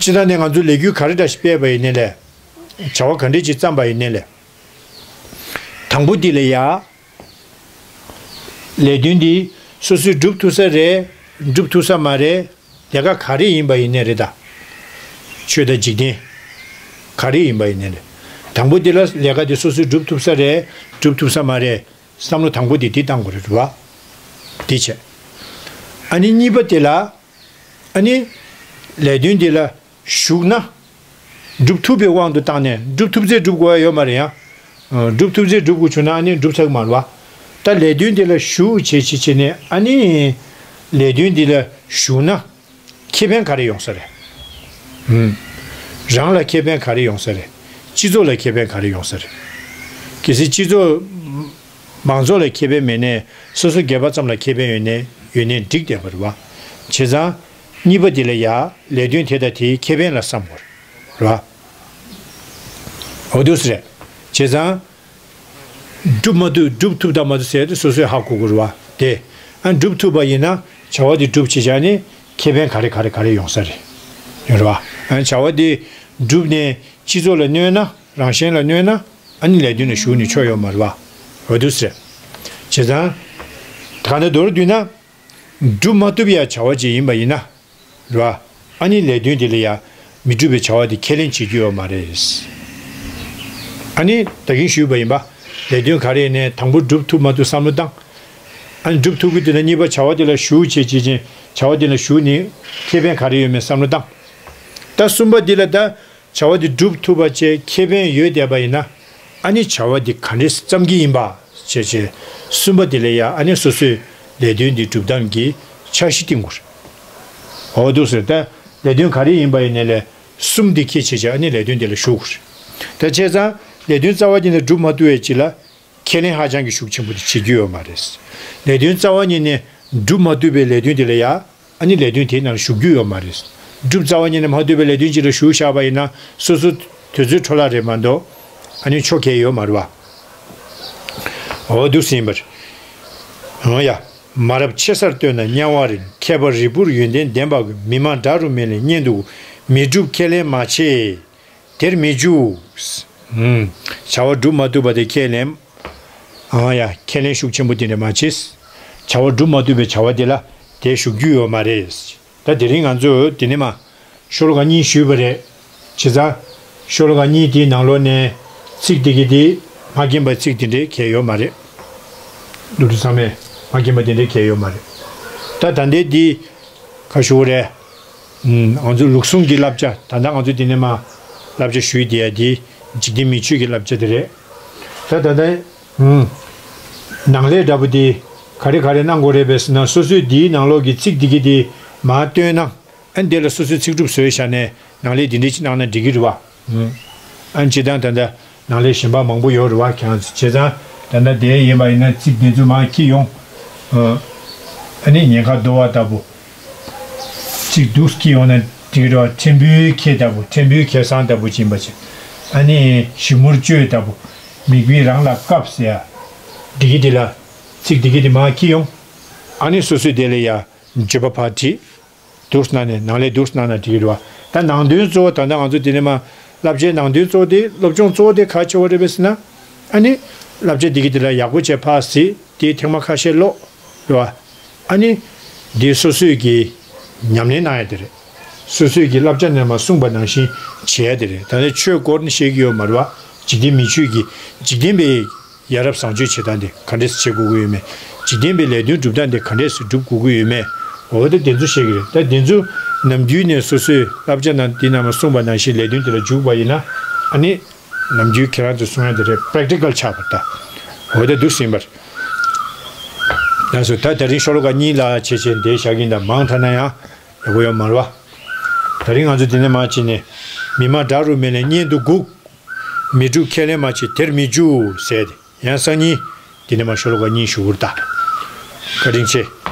སྤྱིར་བཏང་ནས་ང་ཚོ་ལས་འགུལ་ག་རེ་འདྲ་ཞིག་སྤེལ་བ་ཡིན་ནའི་ལས། བྱ་བ་ག་འདྲ་ཅིག་བརྩམས་པ་ཡིན་ནའི་ལས། དང་པོ་འདི་ལ་ཡ། ལས་དོན་འདི་སོ་སོས་སྒྲུབ་ཐུབ་ས་རེད། སྒྲུབ་ཐུབ་ས་མ་རེད། ལས་ཀ་ག་རེ་ཡིན་པ་ཡིན་ནའི་རེད་ད། ཆོས་དང་འཇིག་རྟེན། ག་རེ་ཡིན་པ་ཡིན་ནའི་རེད། དང་པོ་འདི་ལ་ལས་ཀ་འདི་སོ་སོས་སྒྲུབ་ཐུབ་ས་རེད། སྒྲུབ་ཐུབ་ས་མ་རེད། བསམ་བློ་དང་པོ་འདི་འདི་བཏང་དགོས་རེད་བ། འདི་བྱས། ཨ་ནི་གཉིས་པ་དེ་ལ། ཨ་ནི། ལས་དོན་འདི་ལ་ཞུགས་ན། སྒྲུབ་ཐུབ་པའི་དབང་དུ་བཏང་ནས་སྒྲུབ་ཐུབ་ཚེ་སྒྲུབ་དགོས་ཡ་ཡོད་མ་རེད་ཡ། ཨ། སྒྲུབ་ཐུབ་ཚེ་སྒྲུབ་དགོས་བྱུང་ན་ཨ་ནི་སྒྲུབ་ཚར་གི་མ་རེད་བ། ད་ལས་དོན་འདི་ལ་ཞུགས་བྱས་བྱས་བྱས་ནས་ཨ་ནི། ལས་དོན་འདི་ལ་ཞུགས་ན། ཁེ་ཕན་ག་རེ་ཡོང་ས་རེད། ཨུམ། རང་ལ་ཁེ་ཕན་ག་རེ་ཡོང་ས་རེད། སྤྱི་ཚོགས་ལ་ཁེ་ཕན་ག་རེ་ཡོང་ས་རེད། གལ་སྲིད་སྤྱི་ཚོགས། མང་ཚོགས་ལ་ཁེ་ཕན་མེད་ནའི་སོ་སོ་སྒེར་པ་ཙམ་ལ་ཁེ་ཕན་ཡོད་ནའི་ཡོད་ནའི་འགྲིག་བསྡད་པ་རེད་བ། བྱས་ཙང་། གཉིས་པ་དེ་ལ་ཡ་ལས་དོན་དེ་དང་དེའི་ཁེ་ཕན་ལ་བསམ་དགོས་རེད་བ། འོ་འདུག་སེ་རེད། བྱས་ཙང་། སྒྲུབ་མ་ཐུབ་སྒྲུབ་ཐུབ་དང་མ་ཐུབ་ཟེར་ཏེ་སོ་སོས་ཧ་གོ་དགོས་རེད་བ། དེ། ཨ་སྒྲུབ་ཐུབ་པ་ཡིན་ན་བྱ་བ་དེ་སྒྲུབ་བྱེད་བྱ་ནི་ཁེ་ཕན་ག་རེ་ག་རེ་ག་རེ་ཡོང་ས་རེད། ཡོད་རེད་བ། ཨ་བྱ་བ་དེ་སྒྲུབ་ནས་སྤྱི་ཚོགས་ལ་གནོད་ན་རང་གཞན་ལ་གནོད་ན་ཨ་ནི་ལས་དོན་ལ་ཞུགས་ནས་ཆོག་ཡོད་མ་རེད་བ། འོ་འདུག་སེ་རེད། བྱས་ཙང་། གང་ལྟར་མདོར་བསྡུས་ན། སྒྲུབ་མ་ཐུབ་ཡ་བྱ་བ་ཅིག་ཡིན་པ་ཡིན་ན། རེད་བ། ཨ་ནི་ལས་དོན་དེ་ལ་ཡ། མི་འགྲུབ་པའི་བྱ་བ་དེ་ཁས་ལེན་བྱེད་རྒྱུ་ཡོད་མ་རེད། ཨ་ནི་ད་གིན་ཞུས་པ་ཡིན་པ། ལས་དོན་ག་རེ་ཡིན་ནའི་དང་པོ་སྒྲུབ་ཐུབ་མ་ཐུབ་བསམ་བློ་བཏང་། ཨ་ནི་སྒྲུབ་ཐུབ་ཀྱི་དེ་ལ་གཉིས་པ་བྱ་བ་དེ་ལ་ཞུགས་བྱེད་བྱེད་ཅིང་བྱ་བ་དེ་ལ་ཞུགས་ནས་ཁེ་ཕན་ག་རེ་ཡོད་མེད་བསམ་བློ་བཏང་། ད་གསུམ་པ་འདི་ལ་ད། བྱ་བ་འདི་སྒྲུབ་ཐུབ་པ་བཅས་ཁེ་ཕན་ཡོད་བསྡད་པ་ཡིན་ན། ཨ་ནི་བྱ་བ་འདི་ག་འདྲས་བརྩམ་གྱི་ཡིན་པ། བྱས་བྱས། གསུམ་པ་དེ་ལ་ཡ་ཨ་ནི་སོ་སོས་ལས་དོན་འདི་སྒྲུབ་སྟངས་ཀྱི་འཆར་གཞི་བཏིང་དགོས་རེད། འོ་འདུག་སེ་ད་ལས་དོན་ག་རེ་ཡིན་པ་ཡིན་ནའི་ལས་གསུམ་འདི་ཁས་བྱས་བྱས་ཨ་ནི་ལས་དོན་འདི་ལ་ཞུགས་དགོས་རེད། ད་བྱས་ཙང་ལས་དོན་རྩ་བ་ཉིད་ནས་སྒྲུབ་མ་ཐུབ་པའི་ཅིག་ལ་ཁས་ལེན་ཧ་ཅང་གི་ཤུགས་ཆེན་པོ་དེ་བྱེད་རྒྱུ་ཡོད་མ་རེད། ལས་དོན་རྩ་བ་ཉིད་ནས་སྒྲུབ་མ་ཐུབ་པའི་ལས་དོན་དེ་ལ་ཡ། ཨ་ནི་ལས་དོན་དེའི་ནང་ལ་ཞུགས་རྒྱུ་ཡོད་མ་རེད། སྒྲུབ་རྩ་བ་ཉིད་ནས་མ་ཐུབ་པའི་ལས་དོན་ཅིག་ལ་ཞུགས་བཞག་པ་ཡིན་ན་སོ་སོ་དུས་ཚོད་འཕྲོ་བརླག་རེད་མ་གཏོགས། ཨ་ནི་ཆོ་ག་ཡོད་མ་རེད་བ། འོ་འདུག་སེ་ཡིན་པ་རེད། འོ་ཡ། མ་རབས་ཆེ་སར་ལྟོས་ན་དམྱལ་བ་རེད། མཁས་པ་རིལ་བུར་ཡོན་ཏན་ལྡན་པ་གི། མི་མང་དགྲ་རུ་མེད་ལས་གཉེན་སྡུག་གུ། མི་སྒྲུབ་ཁས་ལེན་མ་བྱེད། དེར་མི་འཇུག། ཨུམ། བྱ་བ་སྒྲུབ་མ་ཐུབ་པ་དེ་ཁས་ལེན། ཨང་ཡ། ཁས་ལེན་ཤུགས་ཆེན་པོ་དེ་འདྲ་མ་བྱེད། བྱ་བ་སྒྲུབ་མ་ཐུབ་པའི་བྱ་བ་དེ་ལ་དེ་ཞུགས་རྒྱུ་ཡོད་མ་རེད། ད་དེ་རིང་ང་ཚོས་དེ་ནས་མ། ཤོ་ལོ་ཀ་གཉིས་ཞུས་པ་རེད། བྱས་ཙང་། ཤོ་ལོ་ཀ་གཉིས་དེའི་ནང་ལོགས་ནས་ཚིག་དེ་གི་དེ་མ་མཁྱེན་པའི་ཚིག་དེ་འདྲའི་གལ་ཡོད་མ་རེད། འདུག་འདུག་ཚང་མས་མ་མཁྱེན་པ་དེ་འདྲའི་གལ་ཡོད་མ་རེད། ད་ད་ལྟའི་དེ་ག་ཞུ་དགོས་རེད། ཨུམ། ང་ཚོ་ལུགས་ཟུང་གི་བསླབ་བྱ། ད་ལྟ་ང་ཚོ་འདི་ནས་མ་བསླབ་བྱ་ཞུས་བསྡད་ཡ་འདི་འཇིག་རྟེན་མི་ཆོས་ཀྱི་བསླབ་བྱ་དེ་རེད། ད་ད་ལྟ། ཨུམ། ནང་ལས་འདྲ་པོ་འདི་ག་རེ་ག་རེ་གནང་དགོས་རེད་པས་ཟེར་ན། སོ་སོས་འདིའི་ནང་ལོགས་ཀྱི་ཚིག་འདི་གི་འདི་མར་བཏོན་ན། ཨ་འདི་ལ་སོ་སོས་ཚིག་གྲུབ་བཟོས་བཞག་ནས་ནང་ལས་འདི་འདྲ་ཅིག་གནང་ན་འགྲིག་གི་རེད་བ། ཨུམ། ཨ་སྤྱིར་བཏང་ད་ལྟ། ནང་ལས་གཞན་པ་མང་པོ་ཡོད་རེད་བ། ཁྱེད་རང་ཚོ། བྱས་ཙང་ད་ལྟ་དེ་ཡིན་པ་ཡིན་ན་ཚིག་འདི་ཚོ་མར་འཁྱེར་ཡོང་། ཨ་ནི་ཉེན་ཁ་བདོ་བ་ལྟ་བུ། ཚིག་འདུག་འཁྱེར་ཡོང་ན་འགྲིག་རེད་བ། ཕྲན་བུའི་ཁེ་ལྟ་བུ། ཕྲན་བུའི་ཁེ་བཟང་ལྟ་བུ་ཅིག་ཡིན་པ་བྱས། ཨ་ནི་ཞིབ་མོར་བཅོས་ལྟ་བུ། མིག་དཔེ་རང་ལ་བཀབ་ཟེར་ཡ། འདི་གི་འདི་ལ། ཚིག་འདི་གི་འདི་མར་འཁྱེར་ཡོང་། ཨ་ནི་སོ་སོས་དེ་ལ་ཡ། བརྗོད་པ་ཕར་བྲིས། འདུག་སེ་གནང་ནས་ནང་ལས་འདུག་སེ་གནང་ན་འགྲིག་གི་རེད་བ། ད་ནང་དོན་གཙོ་བོ་ད་ལྟ་ང་ཚོ་འདི་ནས་མར་བསླབ་བྱའི་ནང་དོན་གཙོ་བོ་དེ་སློབ་སྦྱོང་གཙོ་བོ་དེ་ག་བྱེད་པ་རེད་པས་ཟེར་ན། ཨ་ནི་བསླབ་བྱ་འདི་གི་དེ་ལ་ཡག་པོ་བྱས་ཕར་གཟིགས། དེའི་ཐེངས་མ་ཁ་ཤས་ཀློག་རེད་བ། ཨ་ནི་འདི་སོ་སོས་ཀྱི་ཉམས་ལེན་གནང་ཡ་དེ་རེད། སོ་སོས་ཀྱི་བསླབ་བྱ་ནས་མར་གསུངས་པ་ནང་བཞིན་བྱེད་ཡ་དེ་རེད། ད་ནི་ཆོས་སྐོར་ནི་བཤད་ཀྱི་ཡོད་མ་རེད་བ། འཇིག་རྟེན་མི་ཆོས་ཀྱི་འཇིག་རྟེན་པའི་ཡ་རབས་བཟང་སྤྱོད་བྱེད་སྟངས་དེ་ག་འདྲས་སེ་བྱེད་དགོས་ཀྱི་ཡོད་མེད། འཇིག་རྟེན་པའི་ལས་དོན་སྒྲུབ་སྟངས་དེ་ག་འདྲས་སེ་སྒྲུབ་དགོས་ཀྱི་ཡོད་མེད། འོ་ད་དེ་ཚོ་བཤད་ཀྱི་རེད། ད་དེ་ཚོ་ནམ་རྒྱུན་ནས་སོ་སོའི་བསླབ་བྱ་ནང་འདི་ནང་མར་གསུངས་པ་ནང་བཞིན་ལས་དོན་དེ་ལ་འཇུག་པ་ཡིན་ན། ཨ་ནི་ནམ་རྒྱུན་ཁྱེད་རང་ཚོས་གསུང་ཡ་དེ་རེད། པེ་རེག་ཊི་ཀལ་ཆགས་པ་ད། འོ་ད་འདུག་སེ་ཡིན་པ་རེད། ལགས་སོ། ད་དེ་རིང་ཤོ་ལོ་ཀ་གཉིས་ལ་བྱས་བྱས་འདི་བཞག་གི་ཡིན། ད་མང་དྲགས་ན་ཡང་ཡག་པོ་ཡོད་མ་རེད་བ། དེ་རིང་ང་ཚོ་འདི་ནས་མར་བྱས་ནས། མི་སྨྲ་དགྲ་རུ་མེད་ལས་གཉེན་དུ་སྒུག་མི་སྒྲུབ་ཁས་ལེན་མ་བྱེད་དེར་མི་འཇུག་ཟེར་ཏེ། ཡང་སང་ཉིན་འདི་ནས་མར་ཤོ་ལོ་ཀ་གཉིས་ཞུ་གི་རེད་ད། བཀའ་དྲིན་ཆེ།